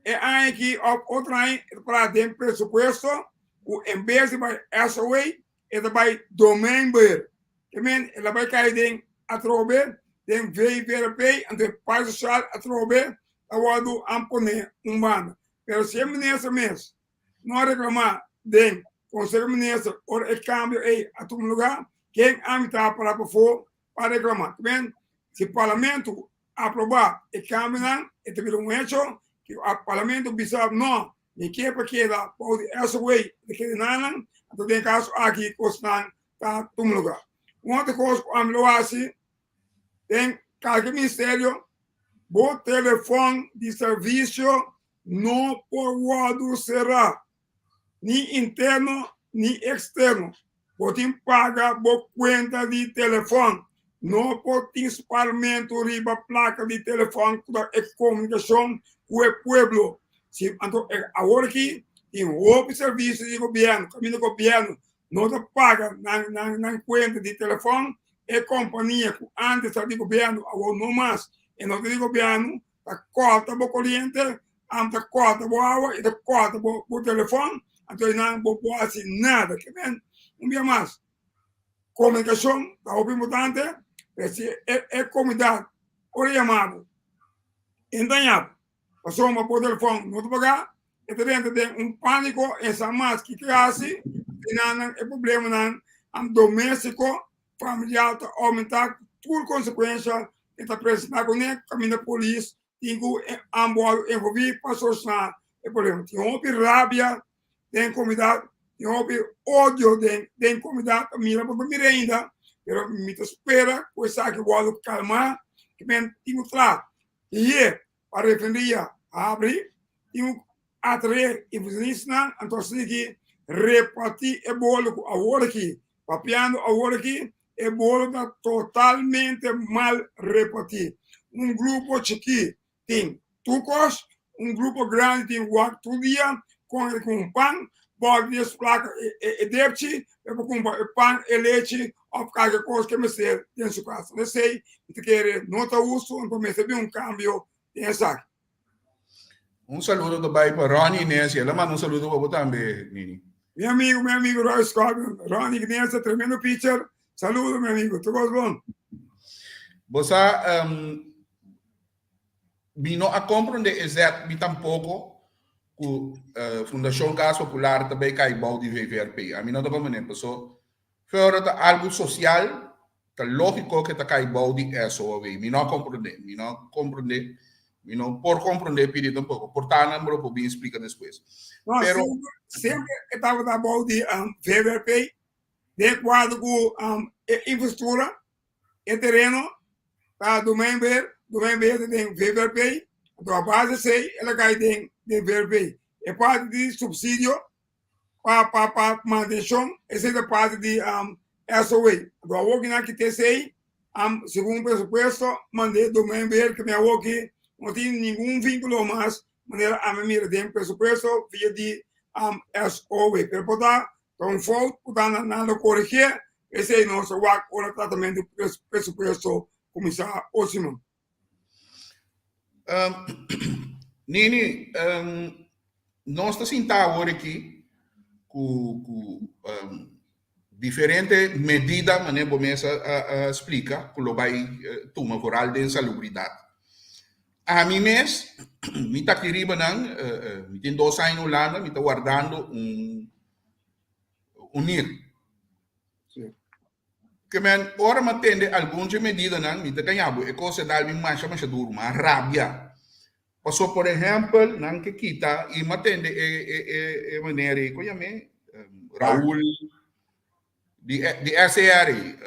e aña aki of otro aña e ta para den presupuesto ku en bes di bai SOA e ta bai Domeinbeheer. Ke men e la bai kai den atrobe den VVRP anto e parti sosial atrobe ta wòrdu a pone un banda. Pero si e minister mes no a reklamá den Konseho di Minister ora e kambio ei a tuma lugá, ken ami ta para pafó pa reklamá? Ke men si parlamento aprobá e kambionan e ta bira un hecho ku a parlamento bisa no mi ke pa keda bou di SOA e ta keda nanan. Anto den kaso aki kosnan ta tuma lugá. Un otro kos ku ami lo hasi den kalke ministerio, bo telefòn di servisio no por wòrdu será, ni interno ni eksterno. Bo tin paga bo kuenta di telefòn. No por tin sparmentu riba plaka di telefòn ku ta e komunikashon ku e pueblo. Si anto awor aki tin hopi servisio di gobièrnu kaminda gobièrnu no ta paga nan nan nan kuenta di telefòn, e kompania ku antes ta di gobièrnu awor no mas e no ta di gobièrnu ta kòrta bo koriente, ta kòrta bo awa i ta kòrta bo bo telefòn, anto einan bo por hasi nada. Ke men, un bia mas, komunikashon ta hopi importante, pero si e e komunidat ora yama bo, e no ta haña bo, pasobra bo telefòn no ta pagá, e ta drenta den un pániko, e sa mas kiko e hasi, einan e problemanan doméstiko familiar ta oumentá tur konsekuensha e ta presentá kuné kaminda polis tin ku ambos envolví pa solushoná e problema. Tin hopi rabia den komunidat, tin hopi odio den den komunidat, mira bo ta mira ainda, pero mi ta spera ku esaki wòrdu kalmá, ki men tin ku traha hie pa refineria habri, tin ku atraé invershonistanan, anto asina ki repartí e bolo ku awor aki Papiando awor aki, e bolo ta totalmente mal repartí. Un grupo chikí tin tur kos, un grupo grandi tin wak tur dia kon e ku un pan, bòrda di es plaka e depchi pa e por kumpra e pan, e lechi òf kalke kos ku e mester den su kas. Esei mi ta kere no ta hustu, anto mester bin un kambio den esaki. Un saludo ta bai pa Ronnie Inés y el a manda un saludo pa bo tambe, Nini. Mi amigo, mi amigo Roy Scorpion, Ronnie Inés, tremendo pitcher. Saludo, mi amigo. Tur cos bon. Bo sa, um, mi no a comprende e zet, mi tampoco, cu uh, Fundacion Cas Popular ta bay cay bou di VVRP. A mi no ta comprende, paso Feur ta algo social, ta lógiko ku e ta kai bou di SOAW. Mi no a komprondé, mi no a komprondé, mi no por komprondé pidi tampoko. Por ta nan lo por bin splika despues. No, Pero semper, semper e tabata bou di VVRP, den kuadro ku e infrastruktura, e tereno ta Domeinbeheer, Domeinbeheer ta den VVRP, anto a base esei el a kai den den VVRP. E parti di supsidio pa pa pa mantenshon esei ta parti di um, SOA. Anto awor ki nan kita esei, um, segun presupuesto, mand'é Domeinbeheer ke mi awor ki no tin ningun vínkulo mas manera ami mira den presupuesto via di um, SOA. Pero por ta ta un fout ku ta nan lo koregié, esei nos ta wak ora tratamentu presupuesto kuminsá otro siman. Um, Nini, um, nos ta sinta awor aki ku, ku um, diferente medida, manera bo mes a, a, a splika, ku lo bai eh, tuma vooral den salubridat. Ami mes, mi ta aki riba nan, eh, eh, mi tin dos aña na Hulanda, mi ta wardando un, un nir. Sí. Ke men, ora mi a tende algun dje medidanan, mi ta gaña bo, e kos a dal mi masha masha duru, mi a rabia. Paso, por ehèmpel, nan ke kita, i mi a tende e e e e meneer ei, kon yam'é? Raul, di di SCR ei.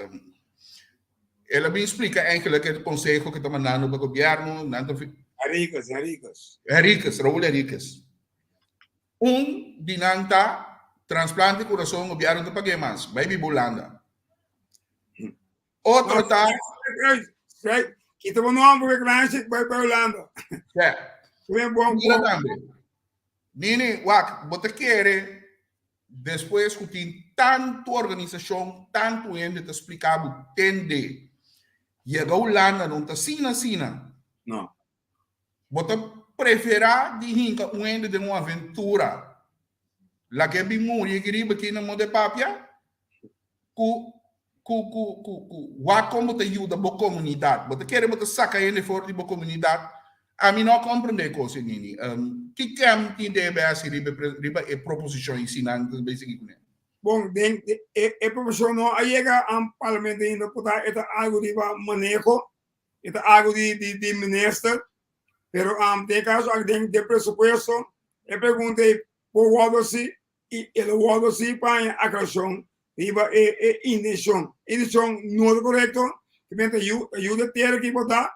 El a bin splika eigenlijk e konseho ke ta mandando pa gobièrnu, nan ta. Henriquez, Henriquez. Henriquez, Raul Henriquez. Un di nan ta transplante kurason gobièrnu ta pag'é mas, bai biba Hulanda. Otro ta. Kita bo nòmber ku e kranshi bai bai Hulanda. Sè. Bon, bon. Mira tambe. Nini, wak, bo ta kere despues ku tin tantu organisashon, tantu hende ta splika bo tende yega Hulanda no ta asina asina. No. Bo ta preferá di hinka un hende den un aventura lag'é bin muri aki riba aki na moda e papia ku ku ku ku ku wak kon bo ta yuda bo komunidat. Bo ta kere bo ta saka hende for di bo komunidat. Ami no a komprendé e kos ei nini. Ki kèm tin DBS riba riba e proposishon ei si nan ta bay sigui kuné? Bon, den e e proposishon no a yega parlamento ainda por ta e ta algu riba maneho. E ta algo di di di minister, pero um, den caso aki den den presupuesto, e pregunta ei por wordo si I e lo wòrdu hasi pa haña aklarashon riba e intenshon. Intenshon no ta korekto, simplemente ta yuda e tera ki bo ta,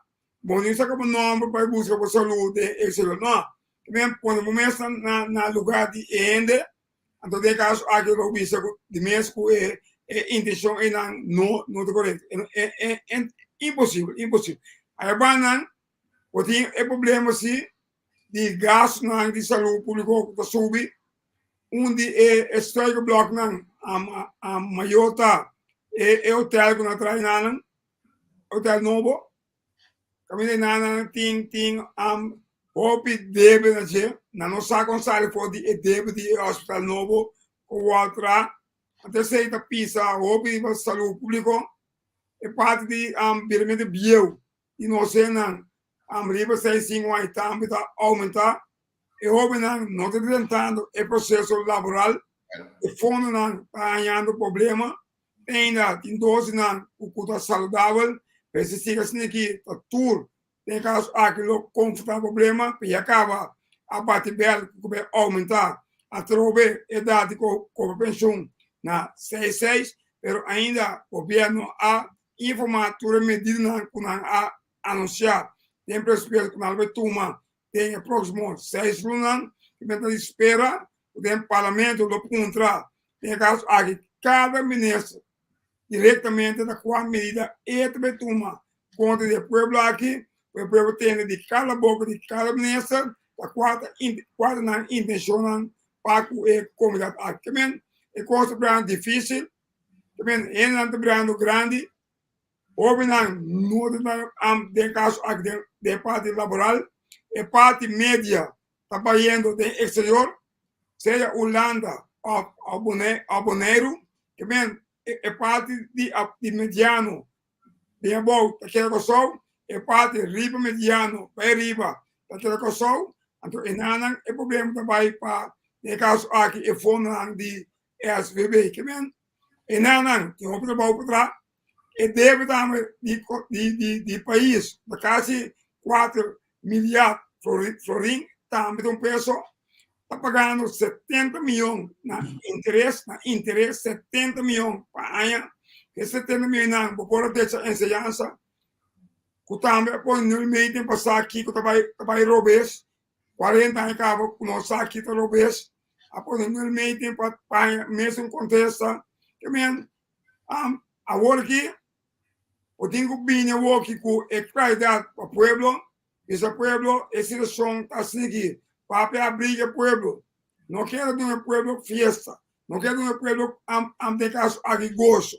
bo no saka bo nòmber pa e buska bo salú den eksterior. No, simplemente pone bo mes na lugá di e hende, anto den e kaso aki lo bisa ku di mes ku e intenshon einan no no ta korekto. Imposibel, imposibel. Ayabannan bo tin e problema si di gastunan di salú públiko ku ta subi. Un di e struikelbloknan mayor ta e hotel ku nan a traha nan, hotel nobo. Kaminda nan tin tin hopi debe na dje. Nan no sa kon sali for di e debe di e hospital nobo ku wòrdu traha. Anto esei ta pisa hopi riba salú públiko. E parti di biramentu bieu di nos hendenan riba 65 aña tambe ta oumentá. E hóbennan no ta drentando e proseso laboral, e fondonan ta hañando problema. Ainda tin dos di nan ku ta saludabel, pero si sigui asina aki ta tur den e kaso aki lo konfrontá problema, pero ya kaba a bati bèl ku bai oumentá atrobe edat di kobra penshun na 66, pero ainda gobièrnu a informá tur e medidanan ku nan a anunsiá den presupuesto ku nan lo bai tuma den e próksimo seis lunanan. I mi ta di spera ku den parlamento lo puntra den e kaso aki kada minister direktamente na kua medida e ta bai tuma kontra di e pueblo aki, ku e pueblo tende di kada boka di kada minister ta kua ta kua ta nan intenshonnan pa ku e komunidat aki. Ke men e kos ta birando difísil. Tamen hendenan ta birando grandi, hobennan no ta den kaso aki den e parti laboral, e parti media ta bayendo den eksterior, sea Hulanda òf Boneiru, tamen e parti di mediano den abou ta keda Kòrsou, e parti riba mediano bai riba ta keda Kòrsou, anto e nannan e problema ta bai pa den e kaso aki e fondonan di SVB. Ke men e nannan tin hopi trabou pa traha. E debe tambe di di di pais ta kasi kuater milyard florin tambe ta un peso. Ta pagando 70 miyon na interes, na interes 70 miyon pa aña. E 70 miyonnan bo por a decha enseñansa ku tambe a pone nulmeting pa sa kiko ta bai ta bai robes. 40 aña kaba ku no sa kita robes a pone nul meeting pa paña mesun kontesta ke men awor aki bo tin ku bini awoki ku e klaridat pa pueblo bisa pueblo e situashon ta sigui papia abriga pueblo no kere duna pueblo fiesta no kere duna pueblo den kaso aki goso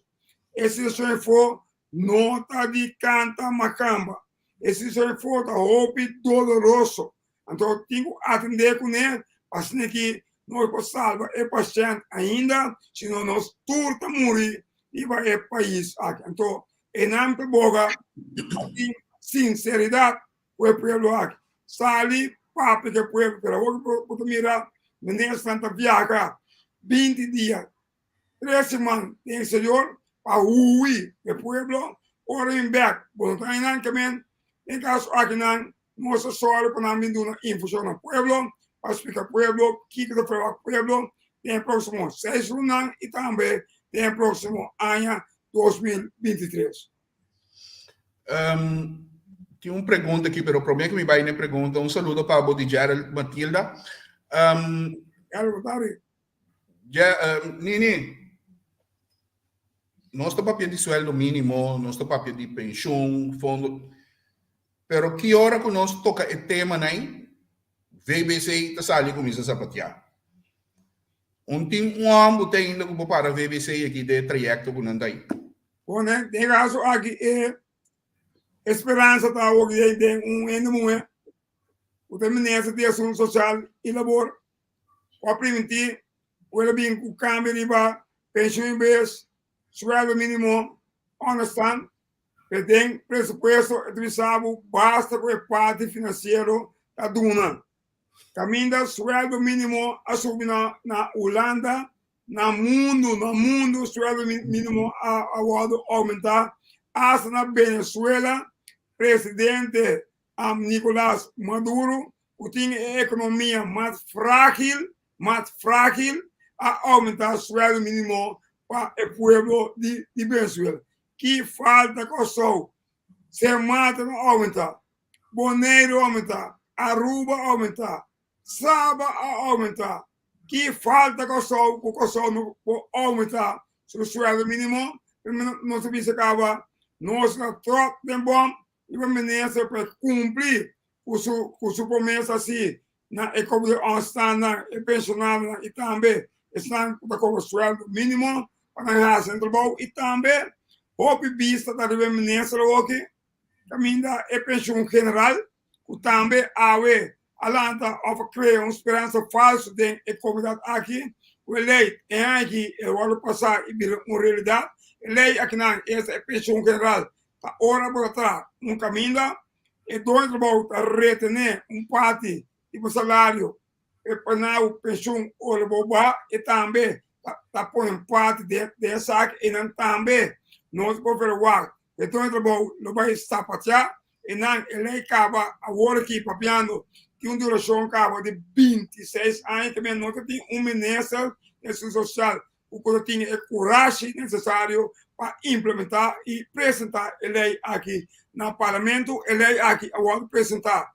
e situashon afo No ta di canta macamba. E situacion afo ta hopi doloroso. Anto tin cu atende cune pa asina ki nos por salba e pashent ainda, sino nos tur ta muri riba e pais aki. Anto enan ta boga pa tin sinceridad cu e pueblo aki. Sali papia cu e pueblo, pero awor bo ta mira ministernan ta viaha 20 dia Tres siman den exterior pa hui e pueblo, ora bin bek bo no ta haña nan kemen. Den kaso aki nan nos ta sòru pa nan bin duna infushon na pueblo pa splika pueblo kiko ta ferwagt pueblo den e próksimo seis lunan i tambe den e próksimo aña 2023. Tin un pregunta aki, pero promé ku mi bai na e pregunta, un saludo pa bo di Gerald Matilda. Gerald, bo ta ri? Ja, Nini, nos ta papia di sueldo mínimo, nos ta papia di penshun, fondo, pero ki ora ku nos toka e tema nai, VBC ta sali kuminsa zapatiá. Un tin un hòmber te ainda ku por para VBC aki den e trayekto ku nan ta ei. Bon, den e kaso aki e speransa ta awor den un hende muhé ku ta minister di Asuntu Sosial i Labor. Ku a primintí ku el a bin ku kambio riba penshun bes, sueldo mínimo, ònderstan, pero den presupuesto e ta bisa bo basta ku e parti finansiero ta duna. Kaminda sueldo mínimo a subi na na Hulanda, na mundu, na mundu sueldo mínimo a a wòrdu oumentá, asta na Venezuela presidente Nicolas Maduro ku tin e ekonomia mas frágil, mas frágil, a oumentá suèldo mínimo pa e pueblo di di Venezuela. Ki falta Kòrsou? Sint Maarten a oumentá, Boneiru a oumentá, Aruba a oumentá, Saba a oumentá. Ki falta Kòrsou ku Kòrsou no por oumentá su suèldo mínimo? Nos a bisa kaba nos ta tròp den bòm riba minister pa e kumpli ku su ku su promesa si na e komo ònstannan, e penshonadonan i tambe esnan ku ta kobra suèldo mínimo pa nan hasi nan trabou i tambe hopi bista ta riba e minister awoki kaminda e penshun general ku tambe awe a lanta òf a krea un speransa falsu den e komunidat aki ku e lei e aña aki e wòrdu pasá i bira un realidat. E lei akinan esta e penshun general ta ora bo ta traha un kaminda e doño di trabou ta retené un parti di bo salario e pa bo penshun ora bo baha e tambe ta pone un parti den esaki e nan tambe nos por verwagt e doño di trabou lo bai sapateá e nan e lei kaba awor aki papiando tin un durashon kaba di 26 aña ke men no ta tin un minister di asuntu sosial ku por tin e kurashi nesesario pa implementá i presentá e lei aki na parlamento. E lei aki a wòrdu presentá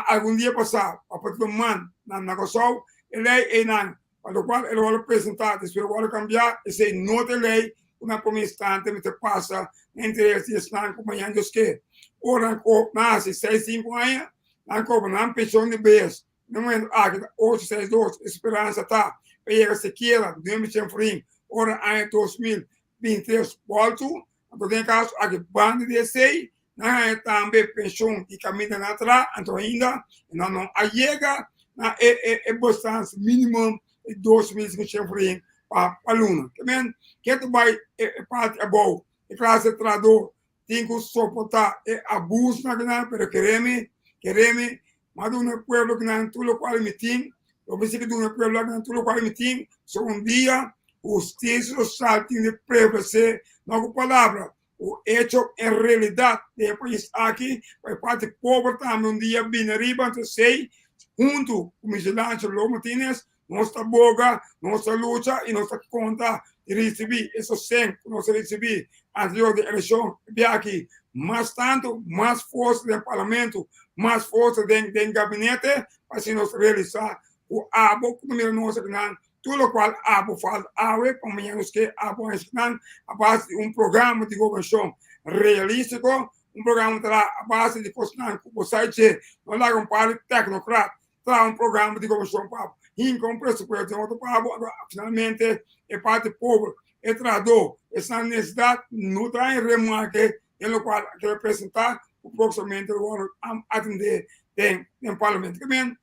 algun dia pasá pa Partido man na Kòrsou. E lei einan pa lokual el a wòrdu presentá despues a wòrdu kambiá. Esei no ta e lei ku na promé instante mester pasa na interes di esnan ku mañana Dios ke. Ora nan hasi seis sinku aña nan kobra nan penshon di bes. Na momento aki ta ocho seis dos, e speransa ta pa yega sikiera nuebe shen florin ora aña 2023 boltu. Anto den e kaso aki banda di esei nan haña tambe penshon di kaminda nan a traha, anto ainda nan no a yega na e e bestans minimum di 2500 florin pa luna. Ke men ke ta bai e parti abou e klase trahador tin ku soportá e abusonan kinan, pero keremi keremi M'a duna e pueblo kinan tur lokual mi tin, lo mi sigui duna e pueblo akinan tur lokual mi tin, so un dia hustisia sosial tin di prevalesé, no ku palabra, ku echo en realidat den e pais aki, pa e parti pober tambe un dia bini ariba. Anto esei huntu ku Michelangelo Lo Martinez nos ta boga, nos ta lucha i nos ta konta di risibí e sosten ku nos a risibí anterior di elekshon biaha aki, mas tantu, mas forsa den parlamento, mas forsa den den gabinete pa asina nos realisá ku abo ku ta mira nos akinan tur lokual abo falta awe pa mañana nos ke abo haña esnan a base di un programa di gobernashon realístiko, un programa ta a base di kosnan ku bo sa dje, no laga un par di tèknokrat traha un programa di gobernashon pa abo, hinka un presupuesto den otro pa abo, finalmente e parti pober, e trahadó, esnan nesesidat no ta en remake den lokual a keda presentá ku próksimamente lo wòrdu atendé den den parlamento. Ke men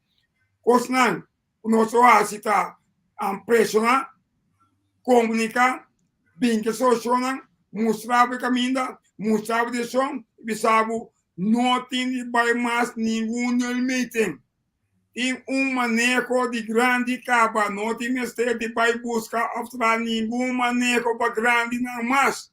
kosnan ku nos lo hasi ta preshoná, komuniká, bin ke solushonnan, mustra bo e kaminda, mustra bo direkshon i bisa bo No tin di bai mas ningun nulmeeting. Tin un maneho di grandi kaba. No tin mester di bai buska of traha ningun maneho pa grandinan mas.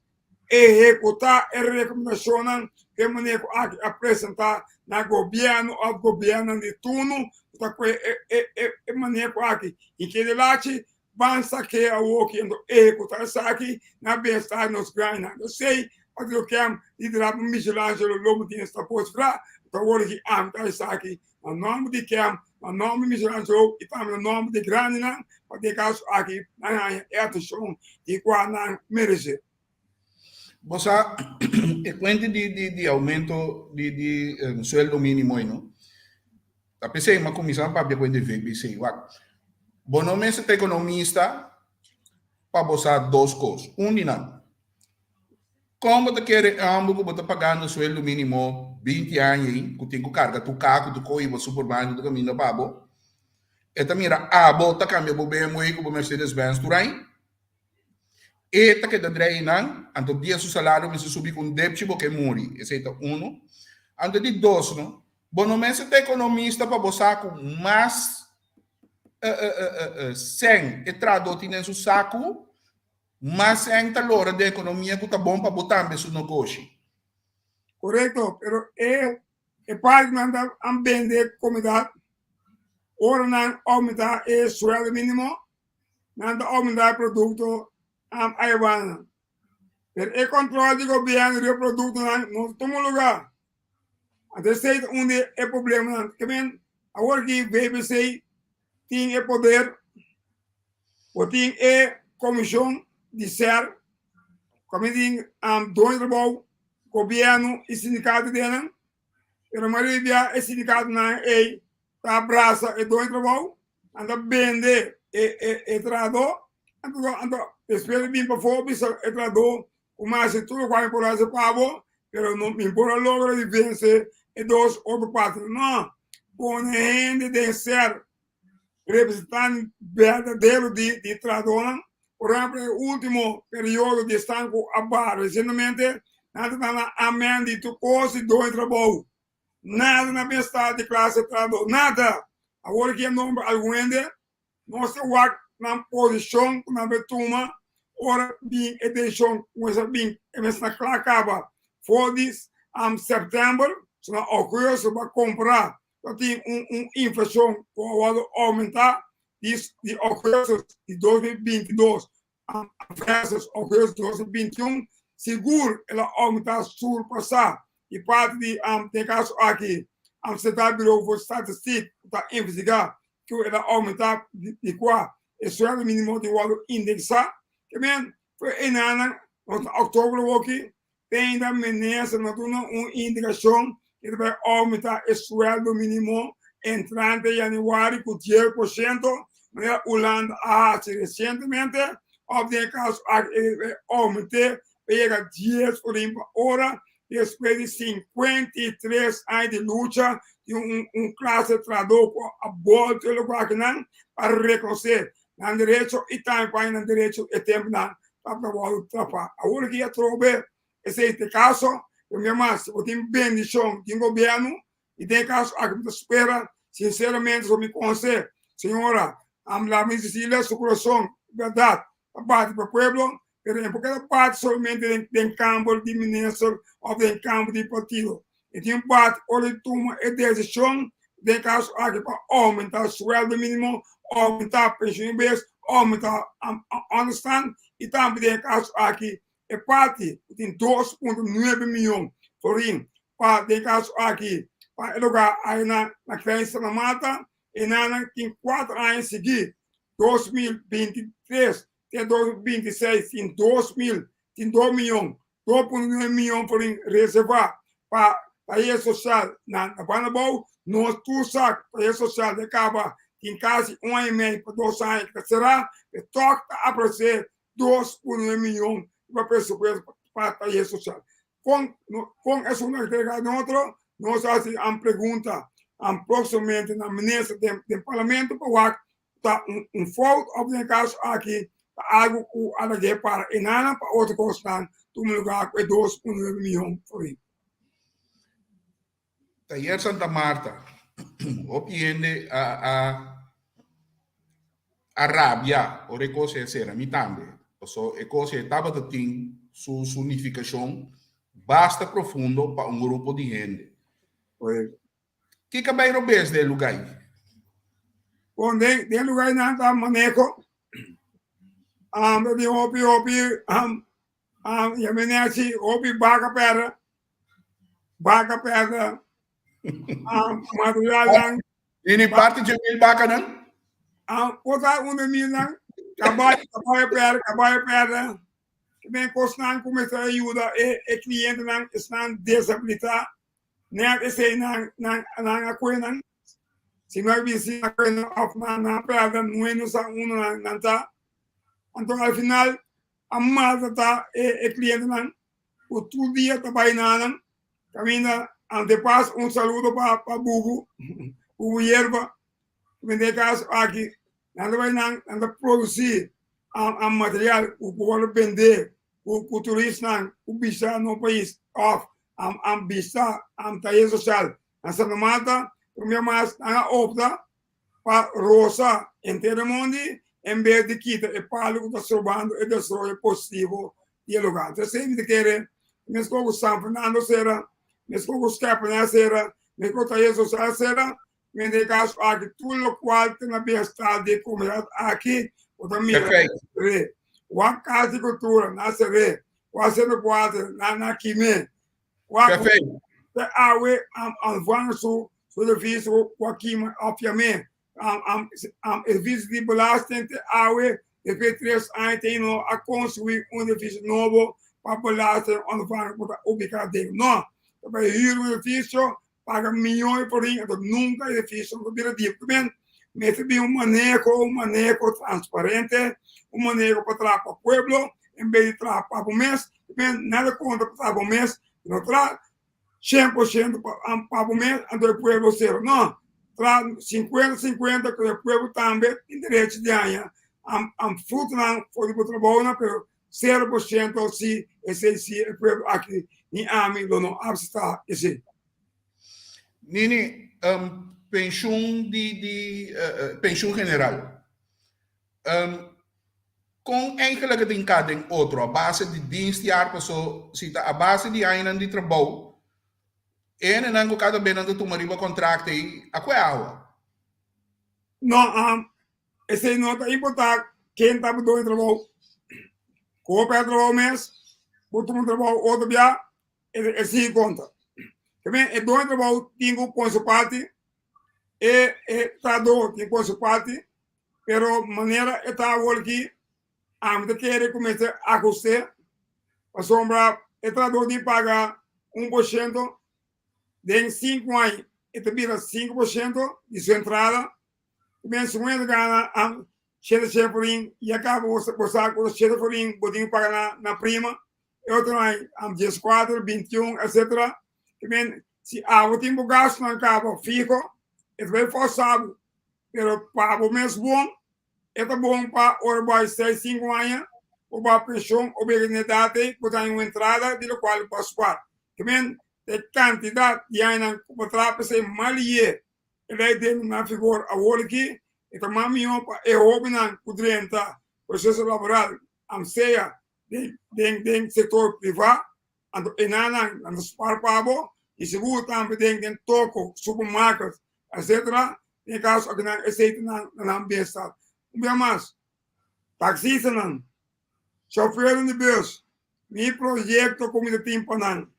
Ehekutá e rekomendashonnan ku e maneho aki a presentá na gobièrnu of gobièrnunan di turno ku ta kue e maneho aki. I kende lachi Ban sak'é awoki anto ehekutá esaki na bienestar di nos grandinan. Esei pa lo kem liderá pa Michelangelo Lobo tin esta posibilidad. Anto awor aki ami ta esaki na nòmber di kem, na nòmber di Michelangelo i tambe na nòmber di grandinan pa den kaso aki nan haña e atenshon di kua nan meresé. Bo sa e kuenta di di di aumento di di sueldo minimo ei no. Ta p'esei mi a kuminsá papia ku e di VBC. Wak, bo no mester ta ekonomista pa bo sa dos kos. Un di nan, kon bo ta kere e hòmber ku bo ta pagando sueldo minimo 20 aña ei, ku tin ku karga tur kaku, tur kos, i bo superman tur kaminda pa bo, e ta mira abo ta kambia bo BMW ku bo Mercedes Benz tur aña? E ta keda drei nan, anto dia su salario mester subi ku un depchi bo ke muri. Esei ta unu. Anto di dos no, bo no mester ta ekonomista pa bo sa ku mas sèn e trahadó tin den su saku, mas sèn ta lora den ekonomia ku ta bon pa bo tambe su nogoshi. Korekto, pero e e parkenan ta a bende komunidat ora nan oumentá e suèldo mínimo. Nan ta oumentá e produkto ayabana. Pero e kòntròl di gobièrnu riba produktonan no ta tuma lugá. Anto esei ta un di e problemanan. Ke men awor ki VBC tin e poder, bo tin e komishon di ser, kaminda tin doño di trabou, gobièrnu i sindikato den nan, pero mayoria e sindikatonan ei ta brasa e doño di trabou, nan ta bende e trahadó, anto despues di bin pafó bisa e trahadó ku mi a hasi tur lokual mi por hasi pa bo, pero no mi por a logra di vense e dos otro partinan. No, pone hende den ser representante berdadero di trahadónan. Por ehèmpel, e último periodo di esnan ku a baha resientemente, nan ta dana amèn di tur kos di doño di trabou. Nada na bienestar di klase trahadó, nada! Awor ki a nombra algun hende, nos ta wak nan posishon ku nan bai tuma ora bin e desishon kuminsá bin e mes na kla kaba for di sèptèmber, so na ougùstùs bo a kompará ta tin un inflashon ku a wòrdu oumentá di ougùstùs di 2022 versus augustus 2021, sigur el a aumenta surpasa y parti di den caso aki Centraal Bureau voor Statistiek cu ta investiga cu el a aumenta di cua e sueldo minimo tin wordo indexa. Ke men for e enanan nos na october awoki te ainda minister no duna un indicacion cu ta bay aumenta e sueldo minimo entrante januari cu 10% manera Hulanda a haci recientemente of den e caso aki e bay aumente pa yega 10 florin pa ora despues di 53 aña di lucha di un clase trahador cu a bolto e loke akinan pa reconoce nan derecho y tambe pa nan derecho e temponan tabata wòrdu trapá. Awor aki atrobe esei ta e kaso, pero mi mas si bo tin bendishon di gobièrnu i den e kaso aki mi ta spera sinseramente so mi konse señora Amla Cecilia su kurason bèrdat ta bati pa pueblo pero e por keda bati solamente den kamber di minister òf den kamber di partido e tin bati ora di tuma e desishon den e kaso aki pa oumentá suèldo mínimo, oumentá penshun bes, oumentá ònderstan i tambe den e kaso aki e parti ku tin 2.9 mion florin pa den e kaso aki pa e lugá ai na Klein Santa Marta e nan tin 4 aña sigui 2023 te 2026 tin 2 tin 2 mion 2.9 mion florin reservá pa tayer sosial na Banda Bou. Nos tur sa ku tayer sosial ta kaba tin kasi un aña i mei pa dos aña ku ta será, pero tòg ta aparesé 2.9 mion riba presupuesto pa tayer sosial. Kon kon esun ta entrega den otro? Nos a hasi un pregunta próksimamente na minister den parlamento pa wak ta un fout of den e kaso aki ta algu ku a lag'é para e nana pa otro kosnan tuma lugar ku e 2.9 miyon florin. Tayer Santa Marta, hopi hende a a a rabia ora e kos ei a sera, mi tambe, paso e kos ei tabata tin su su nifikashon basta profundo pa un grupo di hende. Kiko a bai robes den e lugá ei? Bon, den den lugá ei nan ta maneho. Um, tin hopi hopi um, um, ya mene asi hopi baka perde, baka perde, um, material nan. I ni parti dje mil bakanan? Um, por ta un de mil nan, kabai, kabai perde, kabai perde. Men kosnan ku mester a yuda e e klientenan esnan deshabilitá. Net esei nan nan nan a kue nan. Si no a bisi a kue nan of nan nan a perde nue no sa unda nan nan ta. Anto al final a maltrata e e klientenan ku tur dia ta bai na nan kaminda antepas un saludo pa pa Bubu Bubu Yerba ku den e kaso aki nan ta bai nan nan ta produsi a a material ku por wòrdu bende ku ku turistnan ku bishita nos pais of a bishita tayer sosial na Santa Marta prome mas nan a opta pa rosa henter e mondi en bes di kita e palu ku ta strobando e desaroyo positivo di e lugar. Entonces esei mi ta kere meskos ku San Fernando sera, meskos ku Skepener sera, meskos ku tayer sosial sera, men den e kaso aki tur lokual ta na bienestar di e komunidat aki. Bo ta mira re. Wak Kas di Kultura na ser'é. Wak Sentro Kuater na na kim'é. Wak te awe ontvanger su su edifisio ku a kima òf yam'é. Edifisio di belasting te awe despues di tres aña te no a konstruí un edifisio nobo pa belasting ontvanger por ta ubiká den. No, ta bai hür un edifisio paga miyon di florin anto nunka e edifisio no ta bira di. Primer mester bin un maneho, un maneho transparente, un maneho pa traha pa pueblo en bes di traha pa bo mes. Primer nada kontra pa traha bo mes, no traha 100% pa bo mes anto e pueblo sero. No, traha sinkuenta sinkuenta ku e pueblo tambe tin derecho di haña frutonan for di bo trabounan pero 0% si esei si e pueblo aki ni ami lo no apseptá esei. Nini, um, pensioen di, di uh, pensioen general. Um, kon eigenlijk het in den otro, a base di dienstjaar, paso, si ta a base di añanan di trabou, ene nan ku kada be nan ta tuma riba contract ei, a kue awa? No, um, Esei no ta importá ken ta bo doño trabou. Ku bo pèrdè trabou mes, bo tuma un trabou otro bia, e sigui konta. Tambe e doño trabou tin ku pone su parti, e e trahadó tin ku pone su parti, pero manera e ta awor aki, ami ta kere ku mester ahust'é, pasobra e trahadó tin paga 1% den 5 aña e ta bira 5% di su entrada. Men si un hende gana 700 florin i a kaba bo sa ku 7 florin bo tin ku paga na prima, e otro aña 14, 21, etcetera. Men si abo tin bo gastunan kaba fiho, e ta bai forsa bo, pero pa bo mes bon, e ta bon pa ora bo hay 6, 5 aña, bo bai penshon o bira na edat ei, bo ta haña un entrada di lokual bo a spar. Men e kantidat di añanan ku bo traha p'esei mal ye e lei den na vigor awor aki, e ta mas mihó pa e hóbennan ku drenta proseso laboral, sea den sektor privá, anto e nan nan ta spar pa bo i sigur tambe den toko, supermarket, etcetera. Den e kaso aki nan esei ta na nan bienestar. Un bia mas, taksistanan, shofèrnan di bùs, mi proyekto ku mi ta tin pa nan,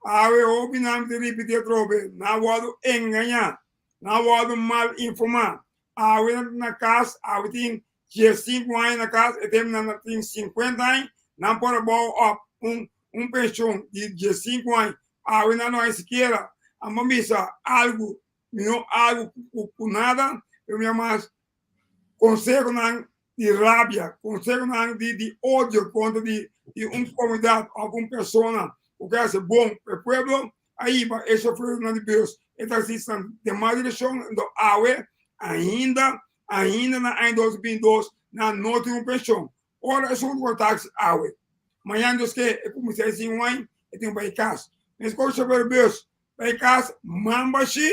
awe hóbennan mi ta ripití atrobe, nan a wòrdu engañá, nan a wòrdu mal informá. Awe nan ta na kas, awe tin 15 aña na kas, e tempu nan tin 50 aña, nan por a bou òp un penshon di 15 aña. Awe nan no hay sikiera, amo bisa algu, mihó algu ku nada, pero mi mas konsehonan di rabia, konsehonan di odio kontra di un komunidat òf un persona ku ke hasi bon pa e pueblo, a hiba e shofèrnan di bùs, e taksistanan den mal direkshon. Enton awe ainda, ainda na aña 2022 nan no tin un penshon. Ora esun ku taksi awe, mañana Dios ke e kuminsá e sin wine, e tin ku bai kas. Meskos shofèr bùs bai kas man bashí,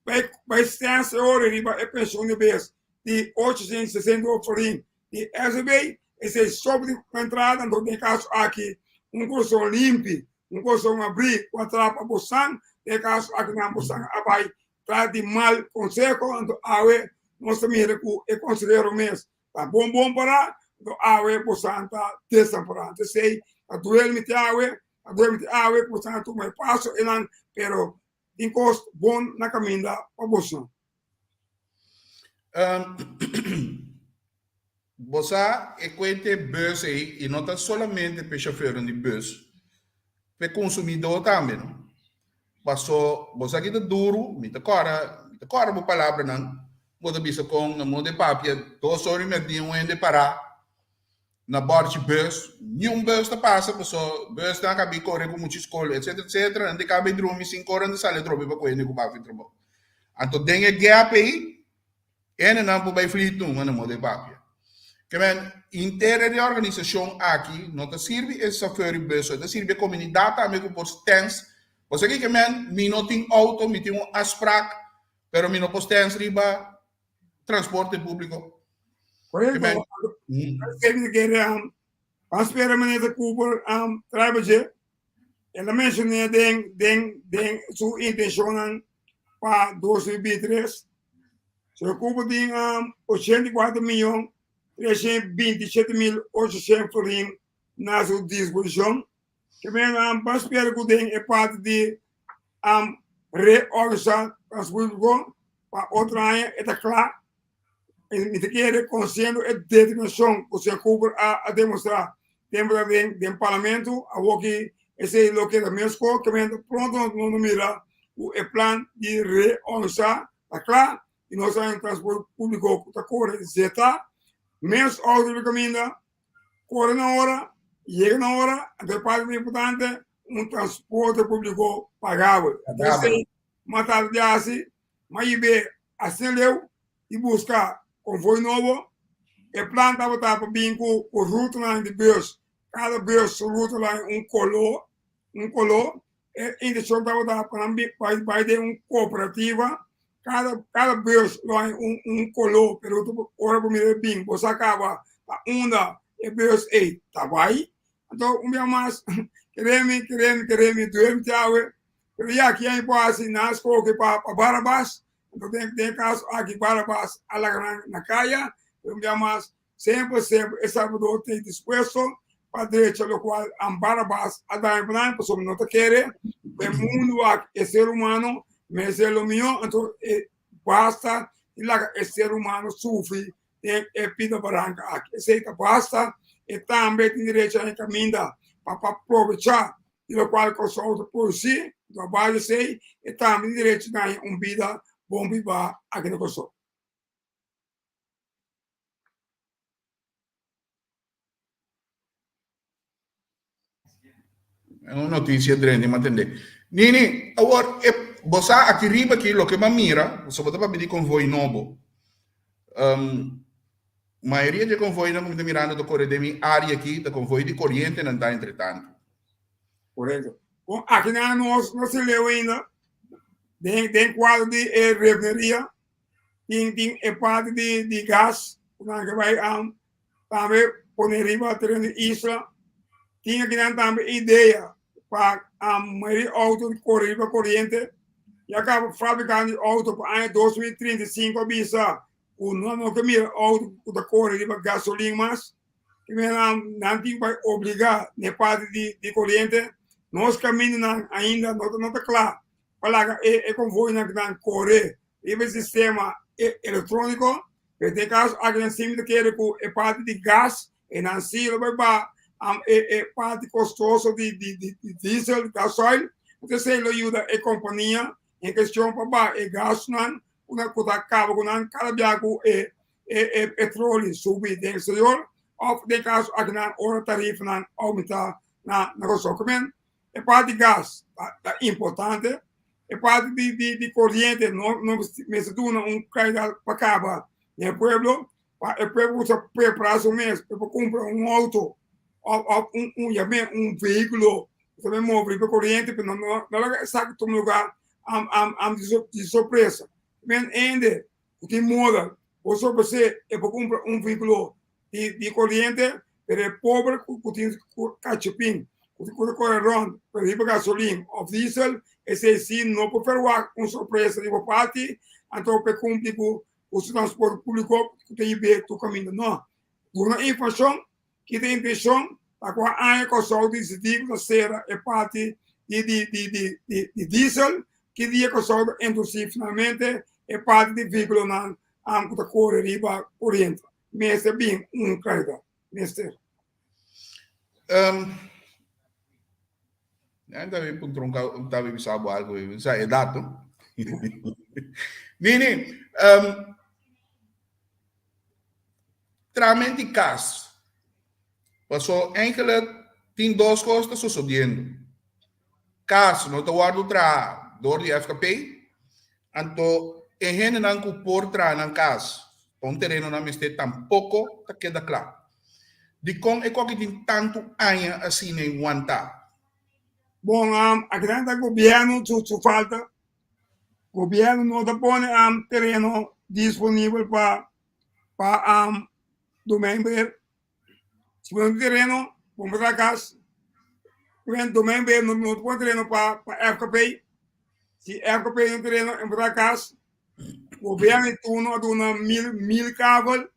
bai stèns e ora riba e penshon di bes di 868 florin di SB, esei sobre di entrada. Anto den kaso aki un kurason limpi, un kurason abrí ku a traha pa bosan, den kaso aki nan bosan a bai tras di mal konseho. Anto awe nos ta mira ku e konsehero mes ta bon bon pará, anto awe bosan ta desampará. Anto esei ta duel mi te awe, ta duel mi te awe ku bosan a tuma e paso einan, pero tin kos bon na kaminda pa bosan. Bo sa e kuente bus ei i no ta solamente pa e shofèrnan di bus, pa e konsumidó tambe no. Paso bo sa ki ta duru, mi ta kòrda, mi ta kòrda bo palabranan, bo ta bisa kon na moda e papia 2 ora i mèrdia un hende pará na bòrchi bus, niun bus ta pasa paso busnan a kabi kore ku mucha skol etcetera etcetera, nan ta kabi drumi 5 ora nan ta sali atrobe pa ku hende ku bafi trabou. Anto den e gap ei hendenan por bai flit numa na moda e papia. Ke men inter di organisashon aki no ta sirbi e sofèr di bus, e ta sirbi e komunidat tambe ku por stèns. Pasobra ke men mi no tin outo, mi tin un afsprak, pero mi no por stèns riba transporte públiko. Correcto. Kere a spera minister Cooper trae budget. El a menshoná den su intenshonnan pa 2023. Señor Cooper tin 84 mion. 327.800 florin na su disposishon. Ke men nan ban spera ku den e parti di reorganisá transporte públiko pa otro aña e ta kla. Mi ta kere konsiendo e determinashon ku señor Cooper a demostrá tempu ta den parlamento, awoki esei lo keda meskos. Ke men pronto nos lo mira ku e plan di reorganisá ta kla i nos a un transporte públiko ku ta kore zeta mes outo riba kaminda, kore na ora, yega na ora, anto e parti mas importante un transporte públiko pagabel. P'esei m'a trata di hasi, m'a yib'é asina leu i buska konvoi nobo. E plan tabata pa bin ku rutanan di bus, kada bus su ruta lo un koló, un koló. E intenshon tabata pa nan bai den un kooperativa, kada kada bus lo hay un un koló, pero ora bo mira bin bo sa kaba pa unda e bus ei ta bai. Anto un bia mas keremi keremi keremi duermi te awe, pero ya kian por hasi nan a skohe pa pa Barabas, anto den den e kaso aki Barabas a laga nan na kaya, pero un bia mas Semper, semper e Salbador ta dispuesto pa drecha locual an Barabas a daña pa nan, pasobra no ta kere pa e mundu aki e ser humano mester lo miho, anto e basta di laga e ser humano sufri den e pida baranca aki. Esey ta basta, e tambe tin derecho na e caminda pa pa probecha di locual Corsou ta produci, anto a base di esey e tambe tin derecho na haña un bida bon biba aki na Corsou. Un noticia drende ma tende. Nini, awor, e, bo sa aki riba aki loke m'a mira, pasobra bo ta papia di konvoi nobo. Um, mayoria di e konvoinan ku mi ta mirando ta kore den mi área aki ta konvoi di korientenan ta entretanto. Korekto. Bon, aki nan nos no se leu ainda den den kuadro di e refineria. Tin tin e parti di di gas ku nan ke bai tambe pone riba tereno di isla. Tin akinan tambe idea pa meri outo di kore riba koriente. Ya kaba fabrikante di outo pa aña 2035 a bisa ku nan no ke mira outo ku ta kore riba gasolin mas. Nan tin bai obliga na e parti di di koriente. Nos kamindanan ainda no ta kla pa laga e konvoinan nan kore riba e sistema elektróniko, pero den kaso aki nan simple ta kere ku e parti di gas e nan si lo bai baha e parti kostoso di diesel, gasoil, entonces esei lo yuda e kompania en kestion pa baha e gastunan ku ta kaba ku nan kada bia ku e petroli subi den eksterior òf den kaso aki nan ora tarifanan oumentá na Kòrsou. E parti gas ta importante, e parti di di di koriente no no mester duna un klaridat pa kaba den e pueblo, pa e pueblo ku ta prepara su mes pa por kumpra un outo òf òf un un yam'é un vehíkulo ku ta bin move riba koriente pero no no laga esaki tuma lugar di sorpresa. Men hende ku tin moda por sorpres'é e por kumpra un vehíkulo di di koriente, pero e pober ku ku tin kachepin ku ku ta kore rònt pa riba gasolin òf diesel, esei si no por ferwagt un sorpresa di bo parti, anto pa e kumpli ku ku su transporte públiko ku ta hib'é tur kaminda. No. Duna informashon, kita intenshon pa kua aña Kòrsou disidí ku ta sera e parti di di di di di di diesel, ki dia Kòrsou ta introdusí finalmente e parti di vehíkulonan ku ta kore riba koriente. Mester bin un klaridat. Mester. Um, ta bin puntra un ta bin bisa bo algo, sa edad, no? Nini, um, tramenti kas. Paso eigenlijk tin dos kos ta sucediendo. Kas no ta wordo traha door di FKP, anto e hendenan ku por traha nan kas pa un tereno nan mester tampoco ta keda kla. Dikon e koki tin tantu aña asina e wanta? Bon, akinan ta gobierno su su falta. Gobierno no ta pone tereno disponibel pa pa domeinbeheer. Si bo no tin tereno, bo no por traha kas. Domeinbeheer no ta pone tereno pa pa FKP. Si FKP no tin tereno, e no por traha kas. Gobierno di turno a duna mil mil kabel.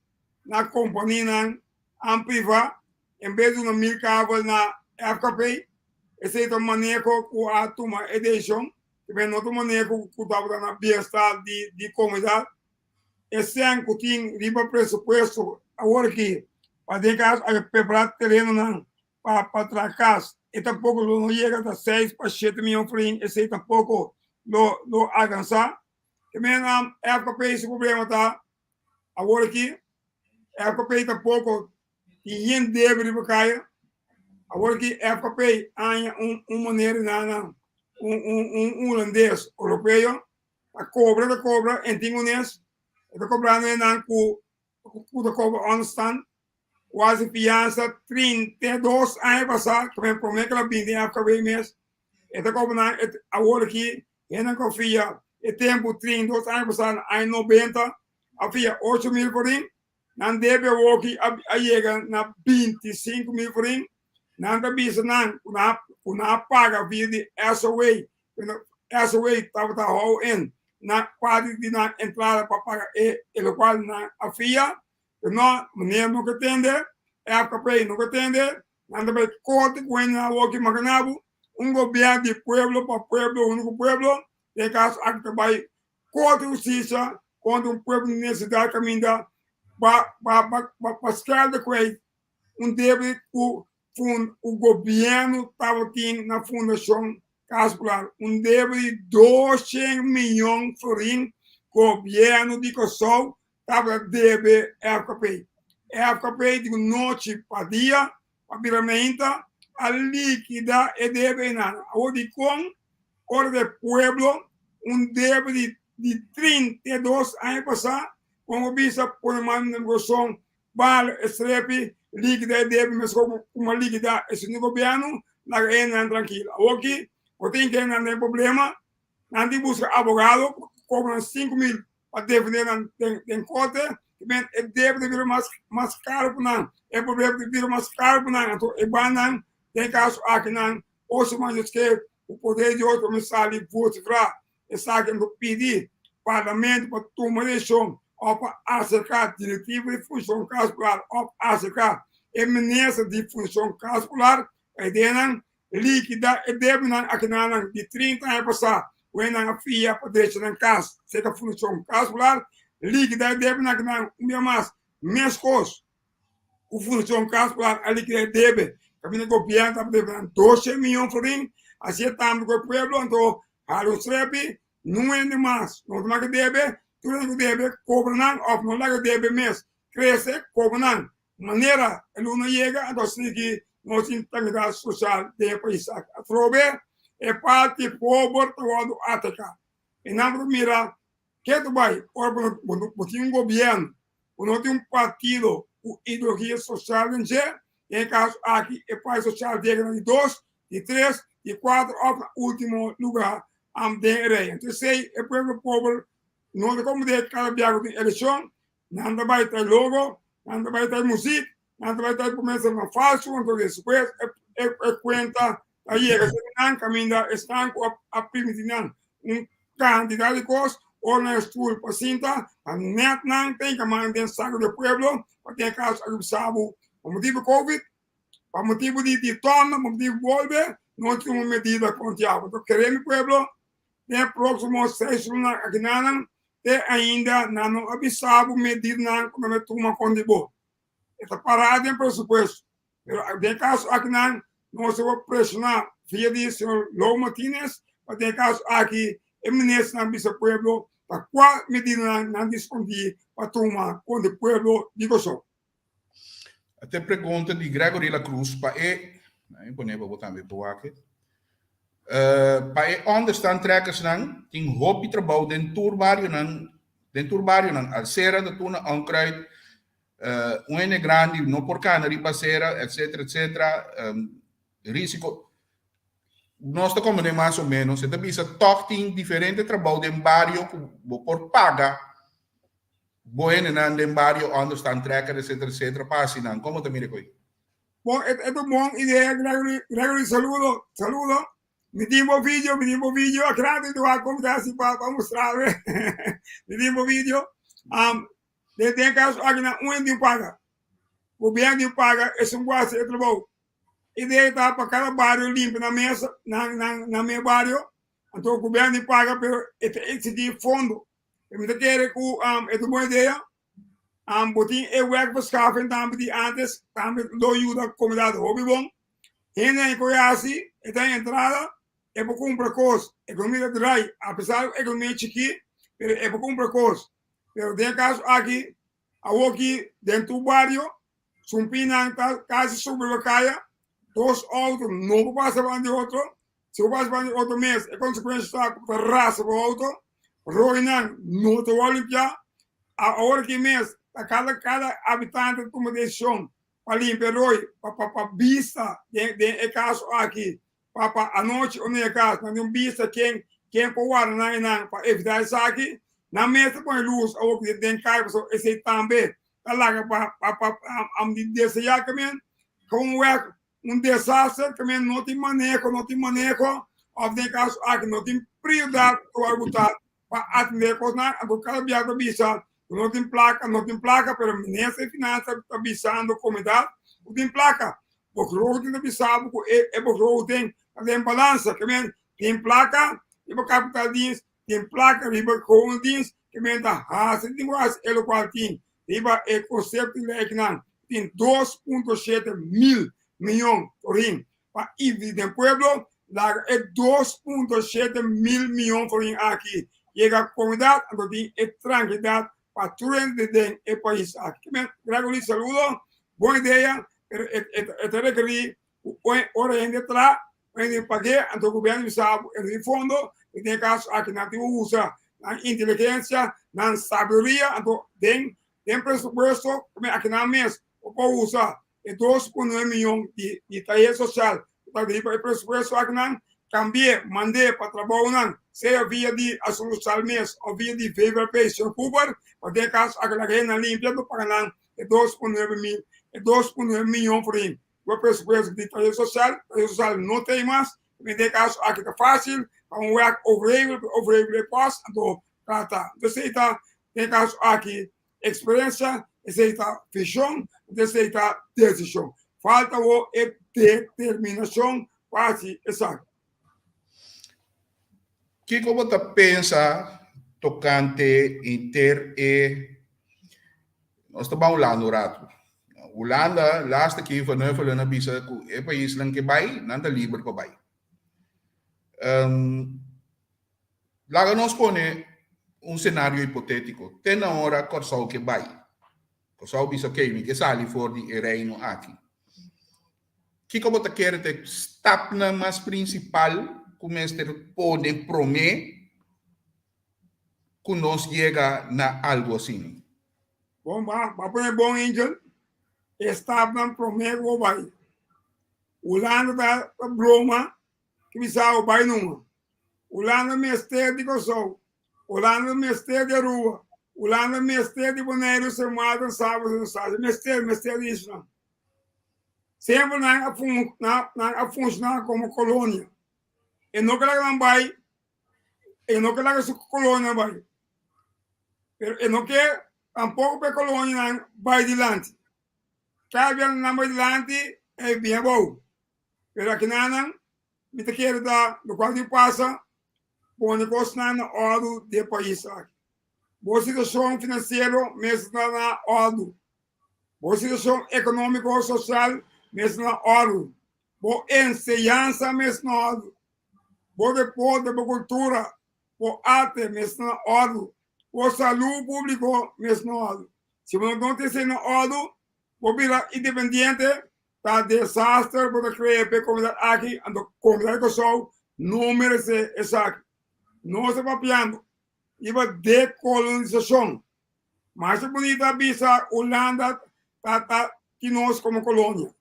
na kompanianan an privá en bes di duna 1000 kabel na FKP. Esei ta un maneho ku a tuma e desishon, tambe no ta un maneho ku tabata na bienestar di komunidat. E sèn ku tin riba presupuesto awor aki pa den kaso a prepará terenonan pa traha kas, e tampoko lo no yega ta 6 pa 7 mion florin, esei tampoko lo alkansá. Tambe FKP su problema ta awor aki, FKP tampoko tin yen debe riba kaya. Awor aki FKP haña un manera na un hulandes europeo ta kobra, ta kobra en tin unes e ta kobrando nan ku ta kobra onderstand kuasi fiansa 32 aña pasá, ku promé ku el a bini den FKP mes e ta kobra nan. Awor aki hende ku fia e tempu 32 aña pasá, na aña 90, a fia 8000 florin, nan debe awoki a yega na 25.000 florin. Nan ta bisa nan ku nan a paga via di SOA. SOA tabata hou in na parti di nan entrada pa paga e lokual nan a fia. Pero no, meneer no ke tende, FKP no ke tende, nan ta bai korte ku hende nan awoki makanabu. Un gobièrnu di pueblo pa pueblo, huntu ku pueblo, den kaso aki ta bai korte hustisia kontra un pueblo di nesesidat kaminda pa skèlde kwijt un debe ku ku gobièrnu tabatin na Fundashon Kas Popular, un debe di 200 mion florin gobièrnu di Kòrsou tabata debe FKP. FKP di nochi pa dia pa bira meinta a likidá e debe einan. Awor dikon ora di pueblo un debe di 32 aña pasá, kon bisa pone man na negosiashon bal strepi likidá e debe meskos ku a likidá e señor gobièrnu, laga hendenan trankil? Awoki bo tin ke nan den problema, nan tin buska abogado, kobra 5000 pa defendé nan den korte. E debe ta bira mas karu pa nan, e problema ta bira mas karu pa nan. Anto e bannan den kaso aki nan ocho man ke ku poder di Dios pa sali vosifrá esaki. Anto pidi parlamento pa tuma desishon òf pa aserká direktiva di Fundashon Kas Popular òf aserká e minister di Fundashon Kas Popular pa ideanan likidá e debenan akinan di 30 aña pasá ku nan a fia pa drecha nan kas serka Fundashon Kas Popular, likidá e debenan akinan un bia mas meskos ku Fundashon Kas Popular a likidá e debe kaminda gobièrnu tabata debe nan 200 mion florin. Asina tambe ku e pueblo. Anto hala un strepi, no hende mas no ta ke debe. Tur hende ku debe, kobra nan òf no laga debe mes krese, kobra nan manera e luna yega. Anto asina ki nos tin tranquilidad sosial den e pais aki. Atrobe e parti pober ta wòrdu ataká i nan por mira ke ta bai ora bo tin un gobièrnu ku no tin un partido ku ideologia sosial den dje. Den e kaso aki e parti sosial yega na di dos, di tres, di kuater òf na último lugá den e rei. Anto esei e pueblo pober no ta komprendé. Kada bia ku tin elekshon nan ta bai trae logo, nan ta bai trae muzik, nan ta bai trae promesanan falsu. Anto despues e kuenta ta yega nan kaminda esnan ku a permití nan un kantidat di kos, ora nan stoel pa sinta, ta net nan tin ke manda den saku di pueblo. Pa den kaso aki bisa bo, pa motibu COVID, pa motibu di tònda, pa motibu bolbe no tuma medida kontra bo. Anto kere mi pueblo, den próksimo 6 luna akinan te ainda nan no a bisa bo medidanan ku nan tuma kontra bo. E ta pará den presupuesto, pero den kaso akinan nos ta preshoná via di señor Lou Martinez pa den kaso aki e ministernan bisa pueblo pa kua medidanan nan dispondí pa tuma kontra pueblo di Kòrsou. Até pregunta di Gregory La Cruz pa e, ai pone pa bo tambe pa wak. Pa e onderstand trekkers nan tin hopi trabou den tur barionan, den tur barionan Alcera ta tuna onkruid, un hende grandi no por kana riba acera, etc etc, risico nos ta comprende mas o menos. E ta bisa toch tin diferente trabou den bario ku bo por paga bo hendenan den bario onderstand trekker, etc etc, pa hasi nan. Kon bo ta mira koi? Bon, e ta un bon idea, Gregory. Gregory, saludo, saludo. Mi tin bo video, mi tin bo video. Akrante tu a kon kasi pa mustra. Mi tin bo video. Um, Den kaso aki nan un hende tin paga. Gobièrnu tin paga esun ku hasi e trabou. Idea ta pa kada bario limpia nan mes nan mes bario. Anto gobièrnu tin paga pero e ta eksigí fondo. Mi ta kere ku e ta un bon idea. Bo tin e werkverschaffing tambe di antes tambe lo yuda komunidat hopi bon. Hende ku hasi e ta entrada e por kumpra kos. Ekonomia ta drai apesar ku ekonomia ta chikí pero e por kumpra kos. Pero den e kaso aki awoki den tur bario sumpinan ta kasi subi pa kaya dos outo no por pasa banda di otro. Si bo pasa banda di otro mes e konsekuensia ta ku bo ta rasa bo outo. Roinan no ta wòrdu limpiá. Awor aki mes ta kada kada habitante ta tuma desishon pa limpia roi pa pa bista den e kaso aki pa pa anochi o na e kas nan tin un bista ken ken por warda nan einan pa evitá esaki. Nan mes ta pone lus awor ku den kai pasobra esei tambe ta laga pa pa pa di deseá ke men kon wèk un desaster ke men no tin maneho no tin maneho òf den e kaso aki no tin prioridat ku a gusta pa atendé kosnan anto kada bia ta bisa ku no tin plaka no tin plaka pero minister di finansa ta bisando komunidat ku tin plaka begroting ta bisa bo ku e begroting ta den balansa ke men tin plaka riba kapital dienst tin plaka riba gewone dienst ke men ta hasi tin ku hasi e lokual tin riba e konsepto di leynan tin 2.7 mil miyon florin pa invertí den pueblo, laga e 2.7 mil miyon florin aki yega komunidat anto tin e trankilidat pa tur hende den e pais aki. Gregory saludo, bon idea, pero e ta rekerí ku ora hende tra, ora hende pag'é, anto gobierno bisa bo e no tin fondo, den e kaso aki nan tin ku usa nan inteligensia, nan sabiduria, anto den presupuesto aki nan mes bo por usa e 2.9 miyon di tayer sosial ku ta riba e presupuesto akinan, kambi'é, mand'é pa trabounan, sea via di Asuntu Sosial mes òf via di VVRP, señor Cooper, pa den e kaso aki laga hendenan limpia pa paga nan e 2.9 mil, e 2.9 miyon florin ku e presupuesto di tayer sosial. Tayer sosial no ta ei mas, den e kaso aki ta fásil pa un wèk overhebel, overhebel e kos, anto trata. Entonces esei ta den e kaso aki Eksperensia, esei ta vishon, esei ta desishon. Falta awor e determinashon pa hasi esaki. Kiko bo ta pensa tokante inter e Nos ta ban Hulanda un ratu. Hulanda, laatste keer Van Huffelen a bisa ku e paisnan ke bai, nan ta liber pa bai. Laga nos pone un senario hipotétiko. Te na ora Kòrsou ke bai. Kòrsou bisa, Okey, mi ke sali for di e reino aki. Kiko bo ta kere ta e stapnan mas prinsipal ku mester pone promé ku nos yega na algu asina? Bon, ba pone bon, Angel. E stapnan promé ku bo bai. Hulanda ta broma ki bisa bo bai numa. Hulanda mester di Kòrsou, Hulanda mester di Aruba, Hulanda mester di Boneiru, Sint Maarten, Saba, Sint Eustatius, mester, mester di isla. Semper nan a fun, nan, nan a funshoná komo kolonia. E no ke laga nan bai, e no ke laga su kolonia bai. Pero e no ke tampoko pa e kolonianan bai dilanti. Kada bia nan bai dilanti, e bin abou. Pero akinanan Mi ta kere ta lokual tin pasa pone kosnan na òrdu di e pais aki. Bo situashon finansiero mester ta na òrdu. Bo situashon ekonómiko sosial mester na òrdu. Bo enseñansa mester na òrdu. Bo deporte, bo kultura, bo arte mester na òrdu. Bo salú públiko mester na òrdu. Si bo no tin esei na òrdu, bo bira independiente Ta desaster bo ta krea p'e komunidat aki, anto komunidat di Kòrsou no meresé esaki. Nos ta papiando riba dekolonisashon. Masha bunita a bisa Hulanda ta ta tin nos komo kolonia.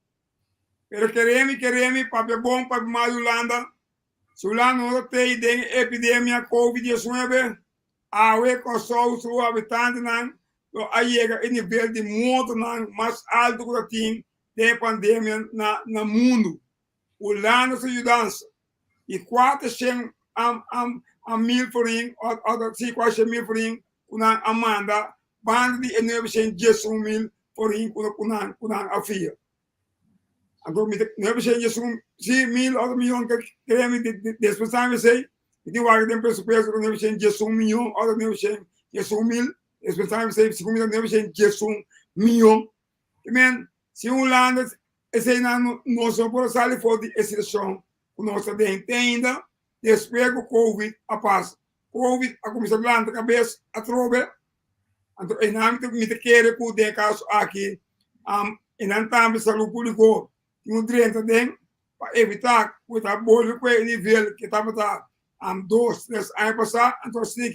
Pero keremi keremi papia bon papia mal di Hulanda, si Hulanda no ta tei den e epidemia covid 19, awe Kòrsou su habitantenan lo a yega e nivel di mortonan mas altu ku ta tin den e pandemia na na mundu. Hulanda su yudansa di 400 mil florin, si 400 mil florin ku nan a manda. banda di e 911 mil florin ku nan a fia. Anto 911 si mil òf mion, kere mi despues sabe sei, mi tin wak den presupuesto 911 mion òf 911 mil, despues sabe sei, segun mi 911 mion. Men, si Hulanda eseinan, nos no por sali for di e situashon ku nos ta den te ainda despues ku COVID a pasa. COVID a kuminsá lanta kabes atrobe, anto einan mi ta kere ku den kaso aki einan tambe salú públiko tin un drenta den pa evitá ku ta bolbe ku e nivel ku tabata 2, 3 aña pasá. Anto asina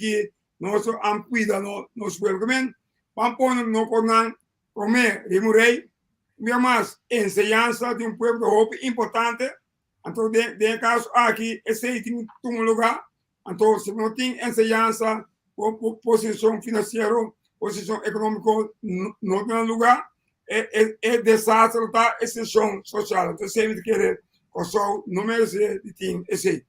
nos kuida nos pueblo. Men, ban pone no nan promé riba rei. Mas enseñansa di un pueblo hopi importante. Anto den kaso aki esei tin un lugá. Anto si no tin enseñansa, posishon finansiero, posishon ekonómiko no tin lugá, e desaster ta e situashon sosial. Anto esei mi kere Kòrsou no meresé di tin esei.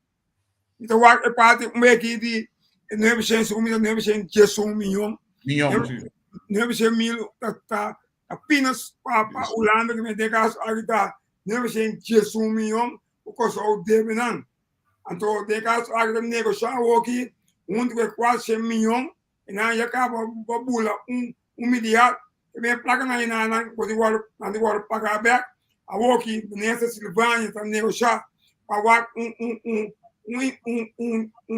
Anto wak e parti un aki di 911 mion. Mion, si. 900 mil ta apenas pa Hulanda, ku den kaso aki ta 911 mion ku Kòrsou debe nan. Anto den kaso aki ta negoshá aki huntu ku 400 mion i nan ya kaba bula un milyar. E plaka nan nan por nan di wòrdu paga bèk. Awoki minister Silvania ta negoshá pa wak un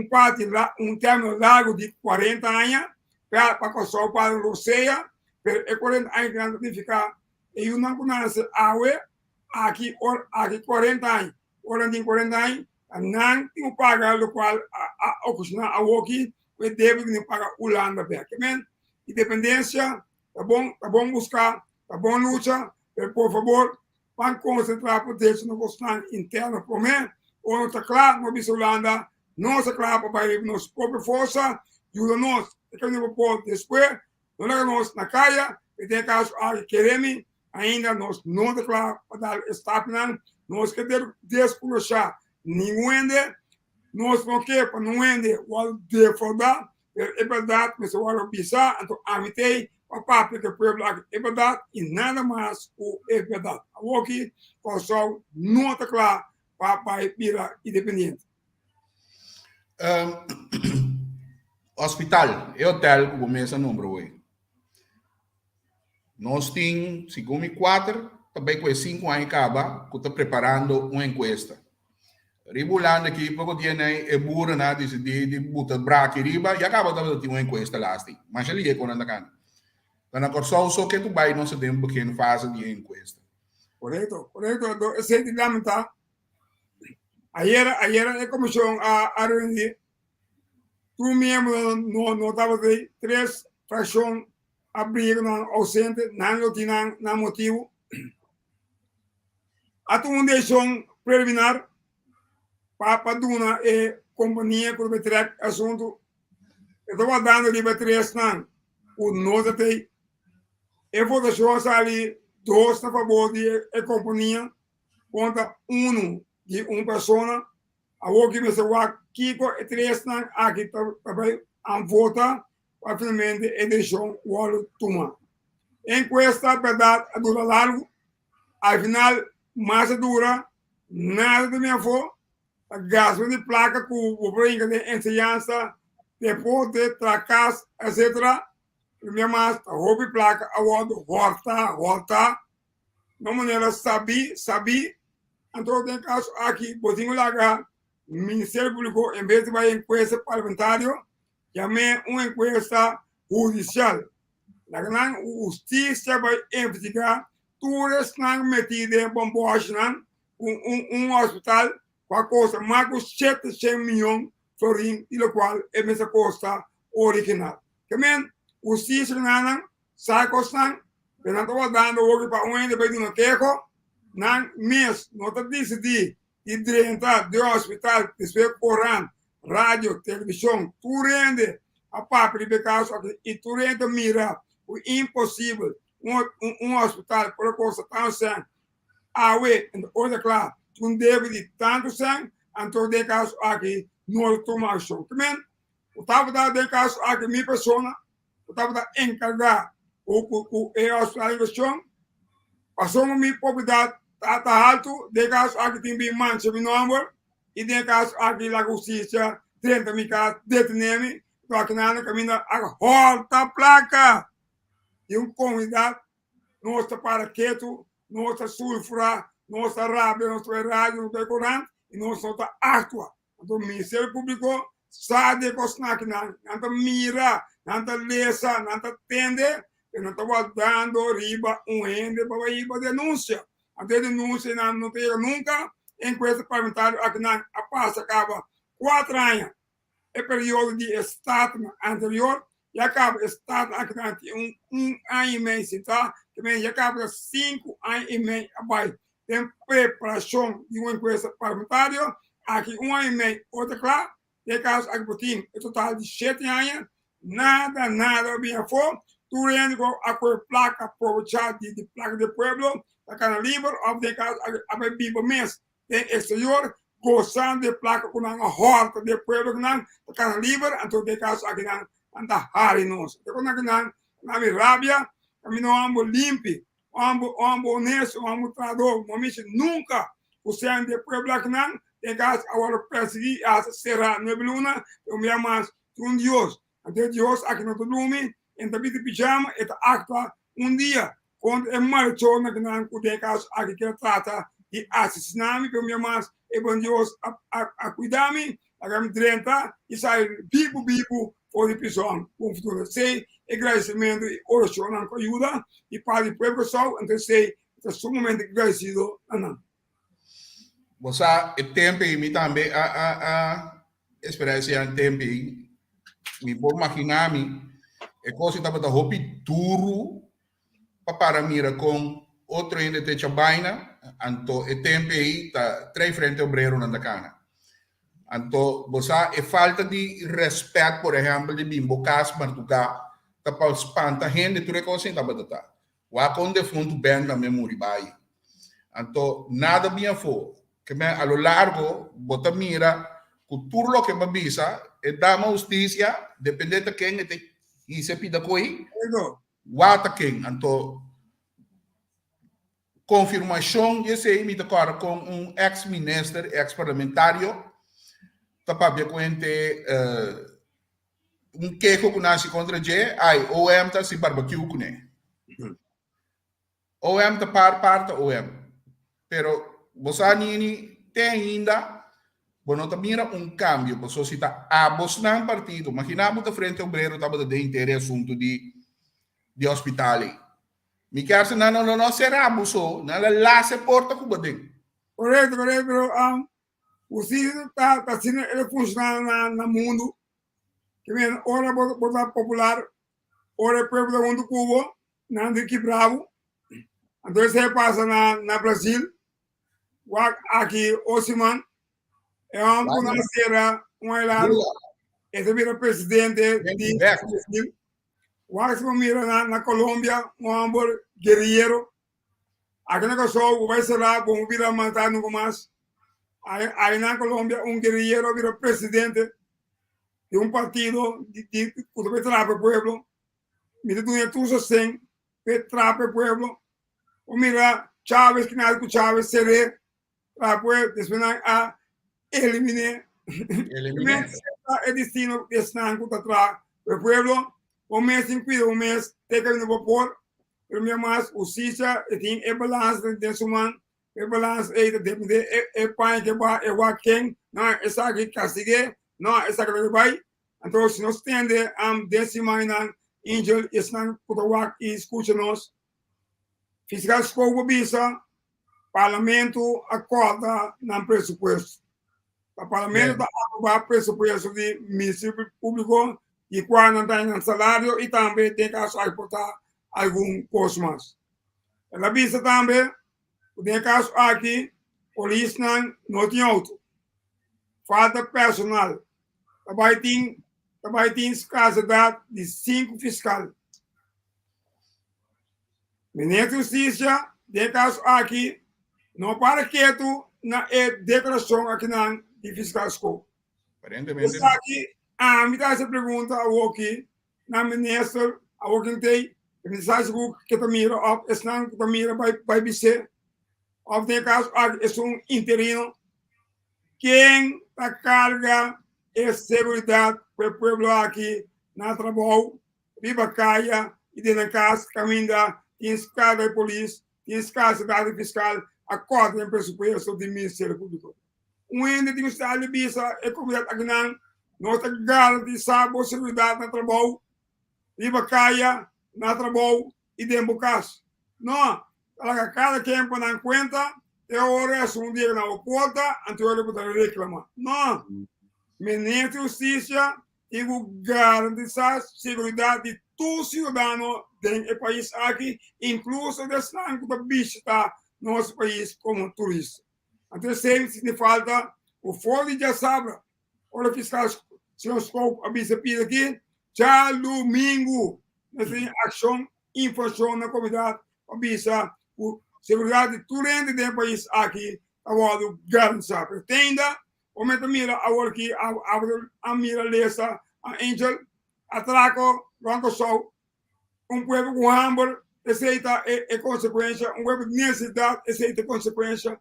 parti, un término largu di 40 aña pa Kòrsou paga rosea, pero e 40 aña ku ta signifiká e yunan ku nase awe aki or aki 40 aña, ora tin 40 aña, nan tin ku paga lokual a okashoná awoki ku e debe ku paga Hulanda bèk. Men, independensia ta bon buska, ta bon lucha, pero por fabor, ban konsentrá pa derecho na kosnan interno promé. Ora ta kla, no bisa Hulanda, nos ta kla pa bai nos propio forsa, yuda nos, e kaminda por despues, no laga nos na kaya. Den kaso aki kere mi, ainda nos no ta kla pa dal e stapnan. Nos ke deskurashá ningun hende, nos no ke pa ningun hende wòrdu defraudá, pero e bèrdat mester wòrdu bisa. Anto ami t'ei pa papia ku e pueblo aki e bèrdat i nada mas ku e bèrdat. Awoki Kòrsou no ta kla pa bai bira independiente. Hospital, e hotel ku bo mes a nombra hoy. Nos tin, segun mi kuater, ta bai ku e 5 aña kaba ku ta preparando un enkuesta. Riba Hulanda aki, poko dia nei e boeren a disidí di buta braki riba, ya kaba tabata tin un enkuesta lasti. Masha lihe ku nan ta kana. Ta na Kòrsou so ke tu bai nos ta den begin fase di e enkuesta. Korekto. Esei di lamentá. Ayera e komishon a reuní. Tur miembro no tabata ei. Tres frakshon a bria nan ousente, nan lo tin nan motibu. A tuma un desishon preliminar pa duna e kompania ku ta betrèk e asuntu. E ta wardando riba tres nan ku no ta tei. E votashon a sali dos na fabor di e kompania kontra unu di un persona. Awor ki mester wak kiko e tres nan aki ta bai a vota pa finalmente e desishon wòrdu tuma. Enkuesta bèrdat a dura largu. Al final mas a dura, nada ta bin afó. Ta gasto di plaka ku bo por hinka den enseñansa, deporte, traha kas, etcetera. Pero mas ta hopi plaka a wòrdu hòrtá, hòrtá na manera sabí, sabí. Anto den kaso aki bo tin ku laga Ministerio Públiko, en bes di bai enkuesta parlamentario, yam'é un enkuesta hudisial. Laga nan hustisia bai investigá tur esnan metí den bòmbòshinan ku un hospital ku a kosta mas ku 700 mion florin di lokual e mester kosta original. Ke men hustisia nan sa kosnan, pero nan ta wardando hopi pa un hende bai duna keho. Nan mes no ta disidí di drenta den hospital despues korant, radio, televishon, tur hende a papia riba e kaso aki i tur hende ta mira ku imposibel un hospital por a kosta tantu sèn awe. Ora ta kla ku un debe di tantu sèn, anto den e kaso aki no ta tuma akshon. Ku tabata den e kaso aki mi persona. ku tabata enkargá ku e hospital en kuestion, pasobra mi propiedat ta haltu, den e kaso aki tin bin mancha mi nòmber i den e kaso aki laga hustisia drenta mi kas detené mi, anto akinan na kaminda a hòrta plaka di un komunidat. Nos ta para ketu, nos ta sulfurá, nos ta rabia, nos ta bai radio, nos ta bai korant i nos no ta aktua. Anto Ministerio Públiko sa di e kosnan akinan, nan ta mira, nan ta lesa, nan ta tende, pero nan ta wardando riba un hende pa bai hiba denunsia. Anto e denunsianan no ta yega nunka. Enkuesta parlamentario akinan a pasa kaba kuater aña. E periodo di e Staten anterior ya kaba e Staten akinan tin un un aña i mei sintá, te men ya kaba ta sinku aña i mei a bai den preparashon di un enkuesta parlamentario. Aki un aña i mei otro kla, den e kaso aki bo tin e total di shete aña, nada nada a bin afó. Tur hende ku a kohe plaka probechá di di plaka di e pueblo ta kana liber òf den e kaso aki a bai biba mes den exterior gozando e plaka ku nan a hòrta di e pueblo ku nan ta kana liber, anto den e kaso aki nan nan ta hari nos. Te ku nan ki nan nan mi rabia, mi no ambo limpi, ambo ambo honesto, ambo trahador, no mishi nunka ku sèn di e pueblo aki nan, den e kaso a wòrdu persiguí i hasta será nuebe luna, pero un bia mas tin un Dios, anto e Dios aki no ta drumi, e ta bisti pijama, e ta aktua un dia kontra e malechornan ku nan ku den e kaso aki kier trata di asesiná mi, pero mi mas e bon Dios a a kuida mi, laga mi drenta i sali bibu bibu for di prison ku un futuro. Esei e gradisimentu i orashonnan ku a yuda di parti di pueblo Kòrsou, anto esei mi ta sumamente gradisido na nan. Bo sa e tempu ei mi tambe a a a esperensia e tempu ei mi por maginá mi e kos ei tabata hopi duru pa para mira kon otro hende ta echa baina, anto e tempu ei ta trae frente obreronan ta kana. Anto bo sa e falta di rèspèt por ehèmpel di bin bo kas marduká ta pa spanta hende tur e kos ei tabata ta. Wak kon defuntu Ben tambe muri bai. Anto nada bin afó. Ke men a lo largo bo ta mira ku tur loke bo a bisa e dama hustisia depende ta ken e ta hisa e pida ko'i. Wak ta ken. Anto konfirmashon di esei mi ta kòrda kon un eks minister, eks parlamentario ta papia ku hende un keho ku nasi kontra dje, ai OM ta hasi barbakiu kuné. OM ta par par ta OM. Pero bo sa Nini, te ainda bo no ta mira un kambio pasobra si ta abosnan partido, magina bo ta Frente Obrero tabata den inter e asuntu di di hospital ei. Mi kier sa nan lo no sera bo so, nan lo lasa e porta ku bo den. Korekto, korekto, pero Hustisia ta ta asina e ta funshoná na na mundu. Ke men ora bo bo ta popular, ora e pueblo ta huntu ku bo, nan tin kibra bo. Anto esei a pasa na na Brasil. Wak aki Osiman, e hòmber ku nan a sera un aña largu, e ta bira presidente di Brasil. Wak si bo mira na na Colombia, un hòmber guerrillero. Aki na Kòrsou bo bai será bo no bira mata nunka mas. Ai na Colombia un guerrillero a bira presidente di un partido di di ku ta bai traha pa e pueblo. Mi ta duna tur sosten pa e traha pa e pueblo. Bo mira Chavez kina ku Chavez ser'é traha pueblo despues nan a eliminé. Eliminé. E destino di esnan ku ta traha pa e pueblo. Bo mes tin kuida bo mes te kaminda bo por. Pero mi mas hustisia e tin e balansa den su man, e balansa ei ta depende e e paña ke ba e wak ken, no esaki kastig'é, no esaki lo ke bai. Anto si nos tende den simannan Angel i esnan ku ta wak i skucha nos, Fiskal Schouw por bisa Parlamento a kòrta nan presupuesto. Ta Parlamento ta aprobá presupuesto di Ministerio Públiko di kua nan ta haña nan salario i tambe den kaso aki por ta algun kos mas. El a bisa tambe ku den e kaso aki polisnan no tin outo, falta personal, ta bai tin ta bai tin skarsedat di sinku fiskal. Minister di Hustisia den e kaso aki no para ketu na e deklarashon akinan di fiskal Schouw. Aparentemente no. Esaki ami ta hasi e pregunta awoki. na minister awor kin tei, mi sa sigur ke ta mira òf esnan ku ta mira bai bai bis'é òf den e kaso aki esun interino. Ken ta karga e seguridat ku e pueblo aki na trabou, riba kaya i den nan kas kaminda tin skarga di polis, tin skarsedat di fiskal akòrdi den presupuesto di Ministerio Públiko? Un hende tin ku sta di bisa e komunidat akinan, Nos ta garantisá bo seguridat na trabou, riba kaya, na trabou i den bo kas. No, ta laga kada ken pa nan kuenta te ora esun yega na bo porta, anto ora bo ta reklamá. No, Minister di Hustisia tin ku garantisá seguridat di tur siudadano den e pais aki, inkluso di esnan ku ta bishitá nos pais komo turista. Anto esei sinti falta ku for di djasabra ora fiskal señor Scope a bisa pidi aki djadumingu mester tin akshon infrashon na komunidat pa bisa ku seguridat di tur hende den e pais aki ta wòrdu garantisá. Pero te ainda bo mester mira awor ki a mira lesa a Angel atrako rònt Kòrsou. Un pueblo ku hamber, esei ta e konsekuensha. Un pueblo di nesesidat, esei ta e konsekuensha.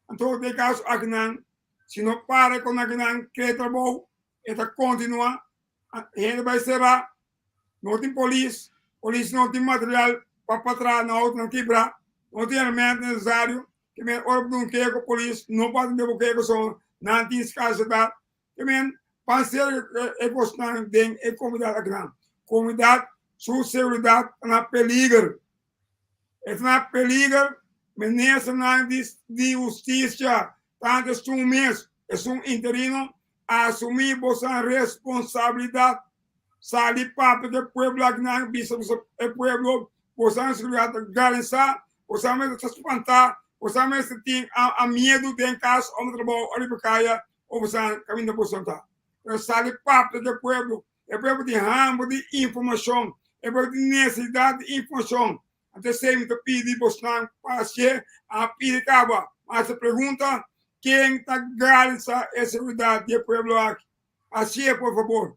Anto den e kaso akinan, si no para kon akinan krea trabou, e ta kontinuá. Hende bai será, no tin polis, polis no tin material pa patrá nan outonan kibrá, no tin herment nesesario. Ke men ora bo duna un keko, polis no por atendé bo keko, so nan tin skarsedat. Ke men ban ser e kosnan den e komunidat akinan. Komunidat su seguridat ta na peliger. E ta na peliger, ministernan di hustisia, tantu esun mes, esun interino, asumí boso responsabilidat. Sali papia ku e pueblo akinan, bisa e pueblo boso seguridat ta garantisá, boso mester ta spantá, boso mester tin a miedu den kas òf na trabou òf riba kaya. Obosan kaminda bosan ta. Pero sali papia ku e pueblo. E pueblo tin hamber di informashon. E pueblo tin nesesidat di informashon. Anto esei mi ta pidi bosnan pa hasié. A pidi kaba. Mi hasi pregunta, ken ta garantisa e seguridat di e pueblo aki? Hasié por fabor.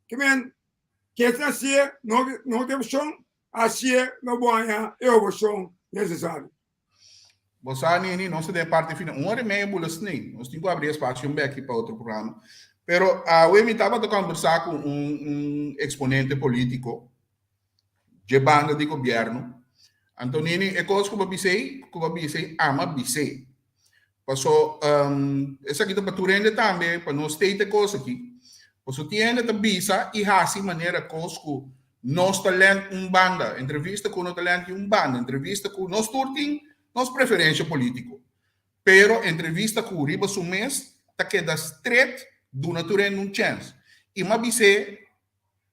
Kimen, ken ta hasié no tin opshon, hasié lo bo haña e opshon nesesario. Bo sa, Nini, nos ta den e parti final. Un ora i meia bula snei. Nos tin ku abri espasio un beki pa otro programa. Pero awe mi tabata kombersá ku un un eksponente polítiko dje banda di gobièrnu. Anto, Nini, e kos ku bo bisa ei, ku bo bisa ei, ama bis'é. Paso, esaki ta pa tur hende tambe, pa nos tei ta e kos aki. Paso tin hende ta bisa i hasi manera kos ku nos ta lènt un banda, entrevista ku no ta lènt di un banda, entrevista ku nos tur tin nos preferensha polítiko. Pero entrevista ku riba su mes ta keda stret duna tur hende un chèns. I m'a bis'é,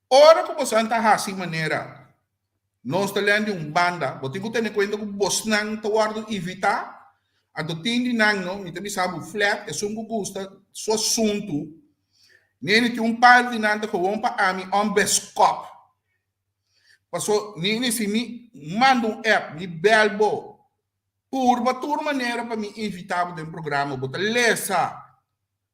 ora ku boso ta hasi manera Nos ta lèn di un banda, bo tin ku tene kuenta ku bosnan ta wòrdu invitá, anto tin di nan no, mi ta bisa bo flèt, esun ku gusta su asuntu, nene tin un par di nan ta gewoon pa ami ònbeskòp. Paso, nene si mi manda un app, mi bèl bo, purba tur manera pa mi invitá bo den programa, bo ta lesa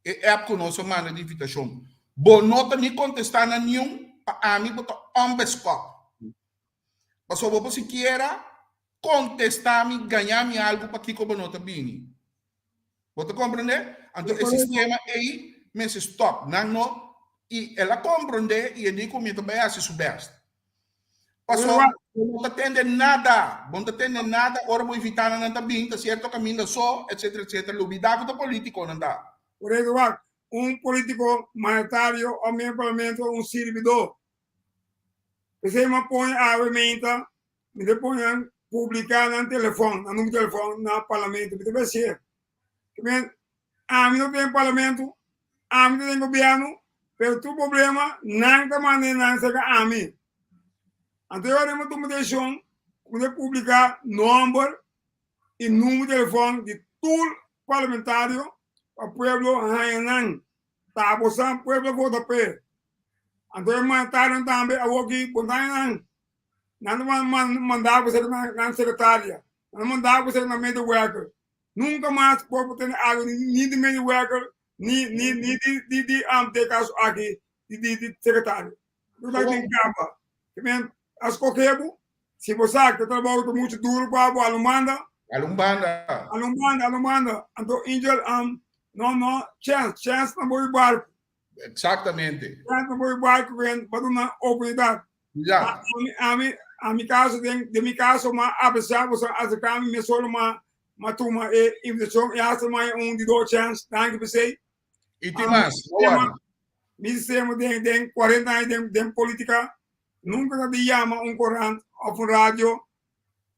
E app ku nos a manda di invitashon. Bo no ta ni kontestá na niun, pa ami bo ta ònbeskòp. Pasobra bo por sikiera kontestá mi, gañá mi algu pakiko bo no ta bini. Bo ta komprendé? Anto e sistema ei mester stòp. Nan no, i el a komprendé i e di ku mi ta bai hasi su bèst. Paso, bo no ta tende nada, bo no ta tende nada ora bo invitá nan, nan ta bin, ta sierto kaminda so, etcetera, etcetera. Lubidá ku ta politikonan ta. Por eso wak, un politiko mandatario o miembro parlamento un sirbidó. P'esei mi a pone awe meinta, mi ta pone nan publiká nan telefòn, nan numero telefòn na parlamento. Mi ta bai hasié. Ami no ta den parlamento, ami ta den gobierno, pero tur problema nan ta manda nan serka ami. Anto e ora mi tuma decision ku mi ta publica nomber i numero di telefon di tur parlamentario pa pueblo haña nan. Ta bosan pueblo vota p'e. Anto e mandatarionan tambe awoki bo ta haña nan. Nan ta manda bo serka nan secretaria, nan ta manda bo serka nan medewerker. Nunka mas bo por tene algu ni di medewerker ni ni ni di di di um den kaso aki di di di sekretario. No ta den kaba. Ke men a skohe bo, si bo sa ku e trabou ta muchu duru pa bo, alun banda. Alun banda. Alun banda, alun banda. Anto Angel, um, no, no, chèns, chèns na bo barku. Eksaktamente. Chèns na bo barku wen pa duna oportunidat. Ja. Ami, ami, ami kaso, den, den mi kaso, ma apresiá bo sa aserká mi, mi solo ma, ma tuma e invitashon i hasta mai un di dos chèns. Danki p'esei. I tin mas, no worry. Mi sistema den den 40 aña den den politica nunca ta di yama un corant of un radio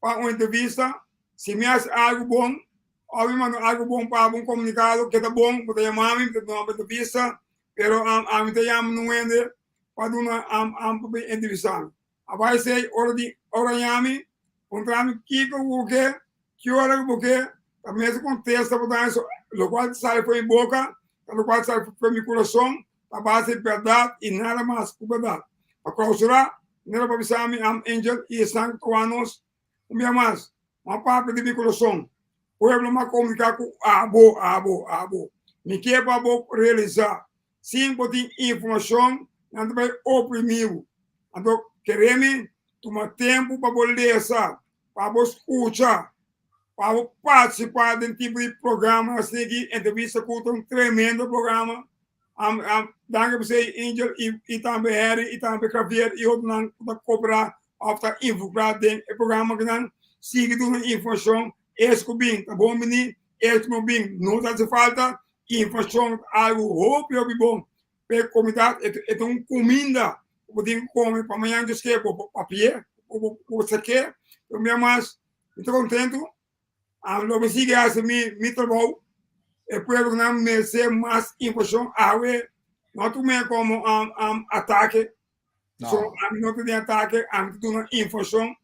pa un entrevista. Si mi haci algo bon of mi manda algo bon pa bo, un comunicado ke ta bon, bo ta yama mi, mi ta duna bo entrevista, pero ami ta yama nun hende pa duna pa bin entrevista mi. A bai esei ora di ora yami, puntra mi kiko bo ke, ki ora ku bo ke, ta mes kontesta bo ta so lokual ta sali for mi boka, ta lokual ta sali for mi kurason, ta base di bèrdat i nada mas ku bèrdat. Pa klausurá, manera pa bisa mi am Angel i esnan ku ta wak nos un bia mas, mi a papia di mi kurason, pueblo mi a komuniká ku abo, abo, abo. Mi ke pa bo realisá Sin bo tin informashon, nan ta bai oprimí bo. Anto, kere mi tuma tempu pa bo lesa, pa bo skucha, pa bo partisipá den tipo di programa asina ki Entrevista Ku ta un tremendo programa. Danki pa esei Angel i tambe Harry i tambe Javier i otronan ku ta koperá òf ta involukrá den e programa akinan. Sigui duna informashon, es ku bin ta bon bini, es ku no bin no ta hasi falta. Inflashon ta algu hopi hopi bon pa e komunidat, e ta un kuminda ku bo tin ku kome pa mañana Dios ke bo papia, bo bo sake. Pero mi mas mi ta kontentu, lo mi sigui hasi mi trabou, e pueblonan merese mas inflashon awe, no tum'é komo atake. So ami no ta den atake, ami ta duna inflashon.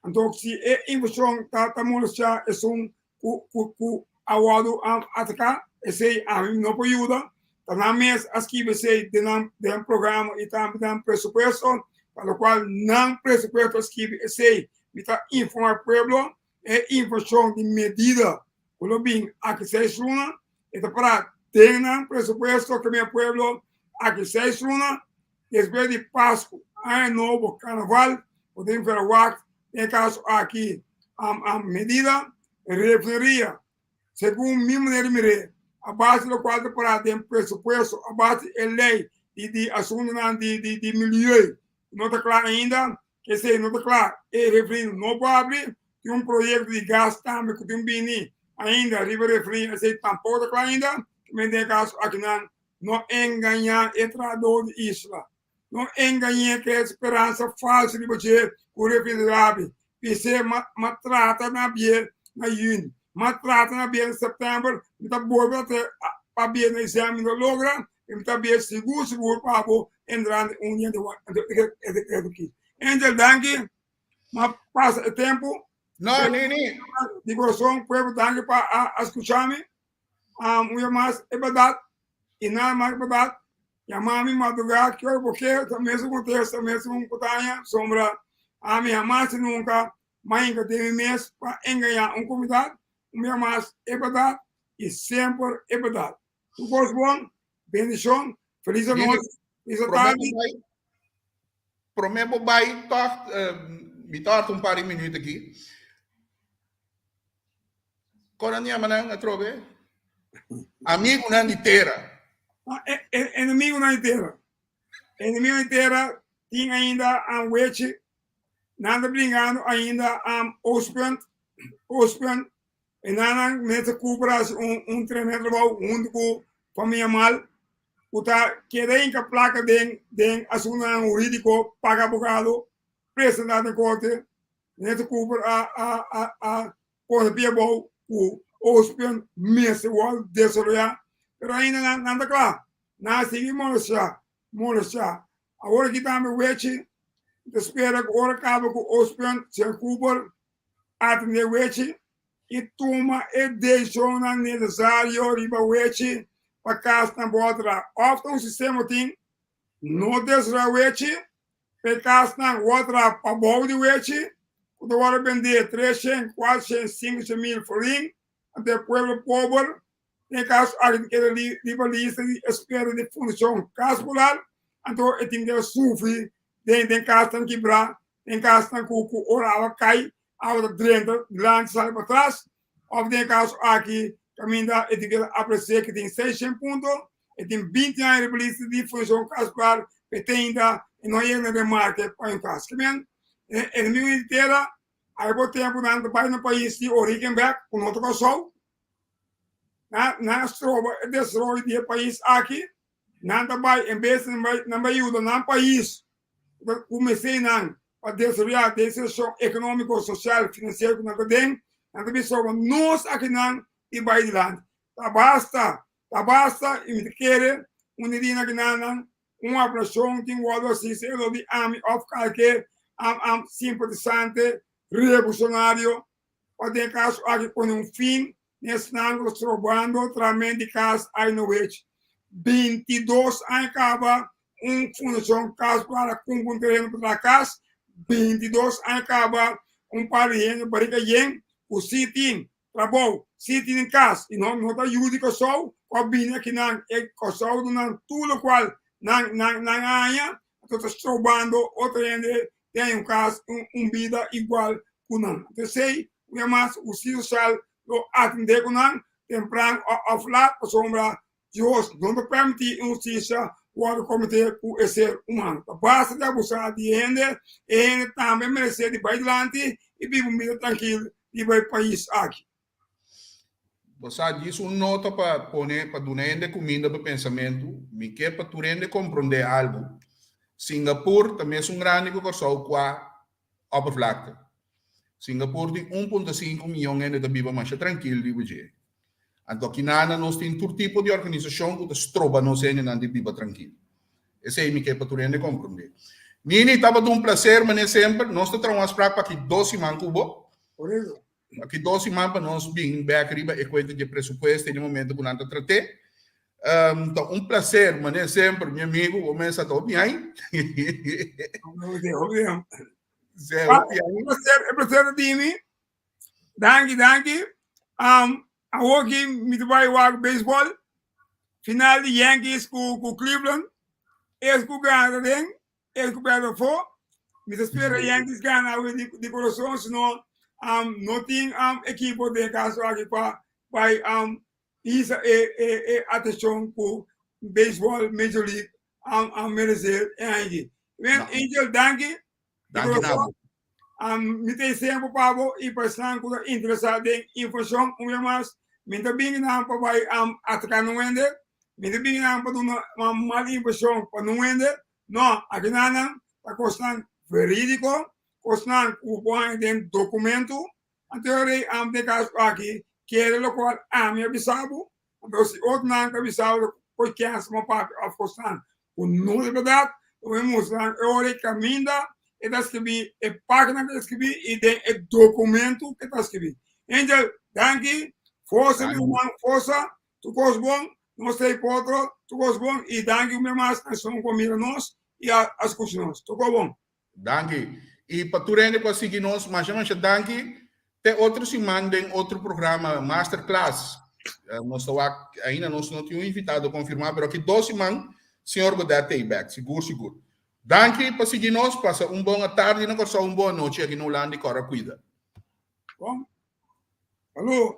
Anto si e inflashon ta molestiá esun ku ku ku a wòrdu ataká, esei ami no por yuda. Ta nan mes a skibi esei den nan den nan programa i tambe den nan presupuesto, pa lokual nan presupuesto a skibi esei. Mi ta informá e pueblo e inflashon di medida ku lo bin aki seis luna, e ta pará den nan presupuesto ku mi e pueblo aki seis luna, despues di Pasku, Aña Nobo, Karnaval, bo tin verwagt den e kaso aki medida refineria segun mi manera di mir'é a base di lokual ta pará den presupuesto a base di e lei di di asuntunan di di di milieu no ta kla ainda esei no ta kla e refineria no por abri tin un proyekto di gas tambe ku tin bini ainda riba refineria esei tampoko ta kla ainda den e kaso akinan no engañá e trahadó di isla. No engañ'é ku e speransa falsu riba dje ku refrigerabel. P'esei m'a trata na bié na yüni, m'a trata na bié na sèptèmber, mi ta bolbe ta trae pa bié na desèmber, mi no logra, i mi ta bié sigur sigur pa bo entrante un dia e dekreto aki. Angel, danki, m'a pasa e tempu. No, nini. Di kurason, pueblo, danki pa a skucha mi. Un dia mas e bèrdat i nada mas ku bèrdat. Yama mi madrugá ki ora bo ke, ta mesun kontesta, mesun kutaña, pasobra ami hamas i nunka m'a hinka den mi mes pa engañá un komunidat. Un bia mas e bèrdat i semper e bèrdat. Tur kos bon, bendishon, felis anochi, felis atardi. Promé bo bai tòg, mi ta harta un par di minüt aki. Kon nan yama nan atrobe? Amigunan di tera. Enemigunan di tera. Enemigunan di tera tin ainda wechi. Nan ta bringando ainda Oostpunt. Oostpunt. E nan mester Cooper hasi un tremendo trabou huntu ku famia Mal ku ta keda hinka plaka den den asuntunan hurídiko, paga abogado, presentá den korte. Minister Cooper a a a a pone pie abou ku Oostpunt mester wòrdu desaroyá, pero ainda nan nan ta kla. Nan a sigui molestiá, molestiá. Awor aki tambe Wechi ta spera ku ora kaba ku Oostpunt, señor Cooper atendé Wechi i tuma e desishonnan nesesario riba Wechi pa kasnan por traha. Òf ta un sistema tin no desaroyá Wechi, P'e kasnan wòrdu traha pabou di wechi, ku ta wòrdu bendé 300, 400, 500 mil florin, anto e pueblo pober den e kaso aki ta keda riba lista di espera di Fundashon Kas Popular, anto e tin ku sufri. Den kasnan kibrá, den kasnan ku ora awa kai, awa ta drenta dilanti sali patras, òf den e kaso aki kaminda e tin ku apresiá ku tin 600 punto, e tin 20 aña riba lista di Fundashon Kas Popular, pero te ainda e no a yega na remarke pa un kas. Ke men, e enemigu di tera, ai bo tempu nan ta bai na pais di orígen bèk ku no ta Kòrsou, nan a stroba e desaroyo di e pais aki. Nan ta bai en bes di nan bai yuda nan pais ku mester nan pa desaroyá den situashon ekonómiko, sosial, finansiero ku nan ta den, nan ta bisa soba nos akinan i bai dilanti. Ta basta, ta basta i mi ta kere un di dia akinan nan un apelashon tin wòrdu hasi sea dor di ami òf kalke simpatisante revolushonario pa den e kaso aki pone un fin Esnan ku ta strobando trament di kas ai no wech. 22 aña kaba un fundashon kas para kumpra un tereno pa traha kas. 22 aña kaba un par di hende barika yen ku si tin trabou, si tin kas i no no ta yu di Kòrsou ku a bini akinan e Kòrsou duna nan tur lokual nan nan nan haña anto ta strobando otro hende den un kas un bida igual ku nan. Anto esei Un mas hustisia sosial lo atendé ku nan tempran òf lat pasobra Dios no ta permití inhustisia wòrdu kometé ku e ser humano. Ta basta di abusá di hende, e hende tambe meresé di bai dilanti i biba un bida trankil riba e pais aki. Bo sa djis un nota pa pone pa duna hende kuminda pa pensamentu, mi ke pa tur hende komprondé algu, Singapur ta mesun grandi ku Kòrsou kua oppervlakte. Singapur tin 1.5 miyon hende ta biba masha trankil riba dje. Anto akinana nos tin tur tipo di organisashon ku ta stroba nos hendenan di biba trankil. Esei mi ke pa tur hende komprondé. Nini, tabata un plaser manera semper. Nos ta traha un afsprak pa aki dos siman ku bo. Aki dos siman pa nos bin bek riba e kuenta di e presupuesto i di momento ku nan ta trat'é. Ta un plaser manera semper, mi amigu, bo mes a ta hopi ai. Zé, hopi ai. Un plaser, un plaser ta dimi. Danki, danki. Awor ki mi ta bai wak baseball. Final di Yankees ku Cleveland. Es ku gana ta den. El ku pèrdè afó. Mi ta spera Yankees gana awe di di kurason, sino no tin ekipo den e kaso aki pa bai hisa e e e atenshon ku beisbòl Major League a meresé e aña aki. Ben, Angel, danki di kurason. Mi ta esempu pa bo i pa esnan ku ta interesá den informashon. Un bia mas, mi ta bini nan pa bai ataká nun hende, mi ta bini nan pa duna mal impreshon pa nun hende. No, akinanan ta kosnan verídiko, kosnan ku bo haña den dokumentu. Anto e rei den kaso aki kere lokual ami a bisa bo. Anto si otronan ta bisa bo koe kèns bo papia òf kosnan ku no ta bèrdat, lo bo mustra nan e ora e kaminda e ta skibí, e página ku e ta skibí i den e dokumentu ku e ta skibí. Angel, danki. Forsa mi ruman, forsa. Tur kos bon. Nos ta ei pa otro. Tur kos bon. I danki un bes mas na esun ku a mira nos i a skucha nos. Tur kos bon. Danki. I pa tur hende ku a sigui nos, masha masha danki. Te otro siman den otro programa Masterclass. Nos ta wak, ainda nos no tin un invitado konfirmá, pero aki dos siman señor Godet ta ei bèk, sigur sigur. Danki pa sigui nos, pasa un bon atardi na Kòrsou, un bon anochi aki na Hulanda i kòrda kuida. Bon. Salú.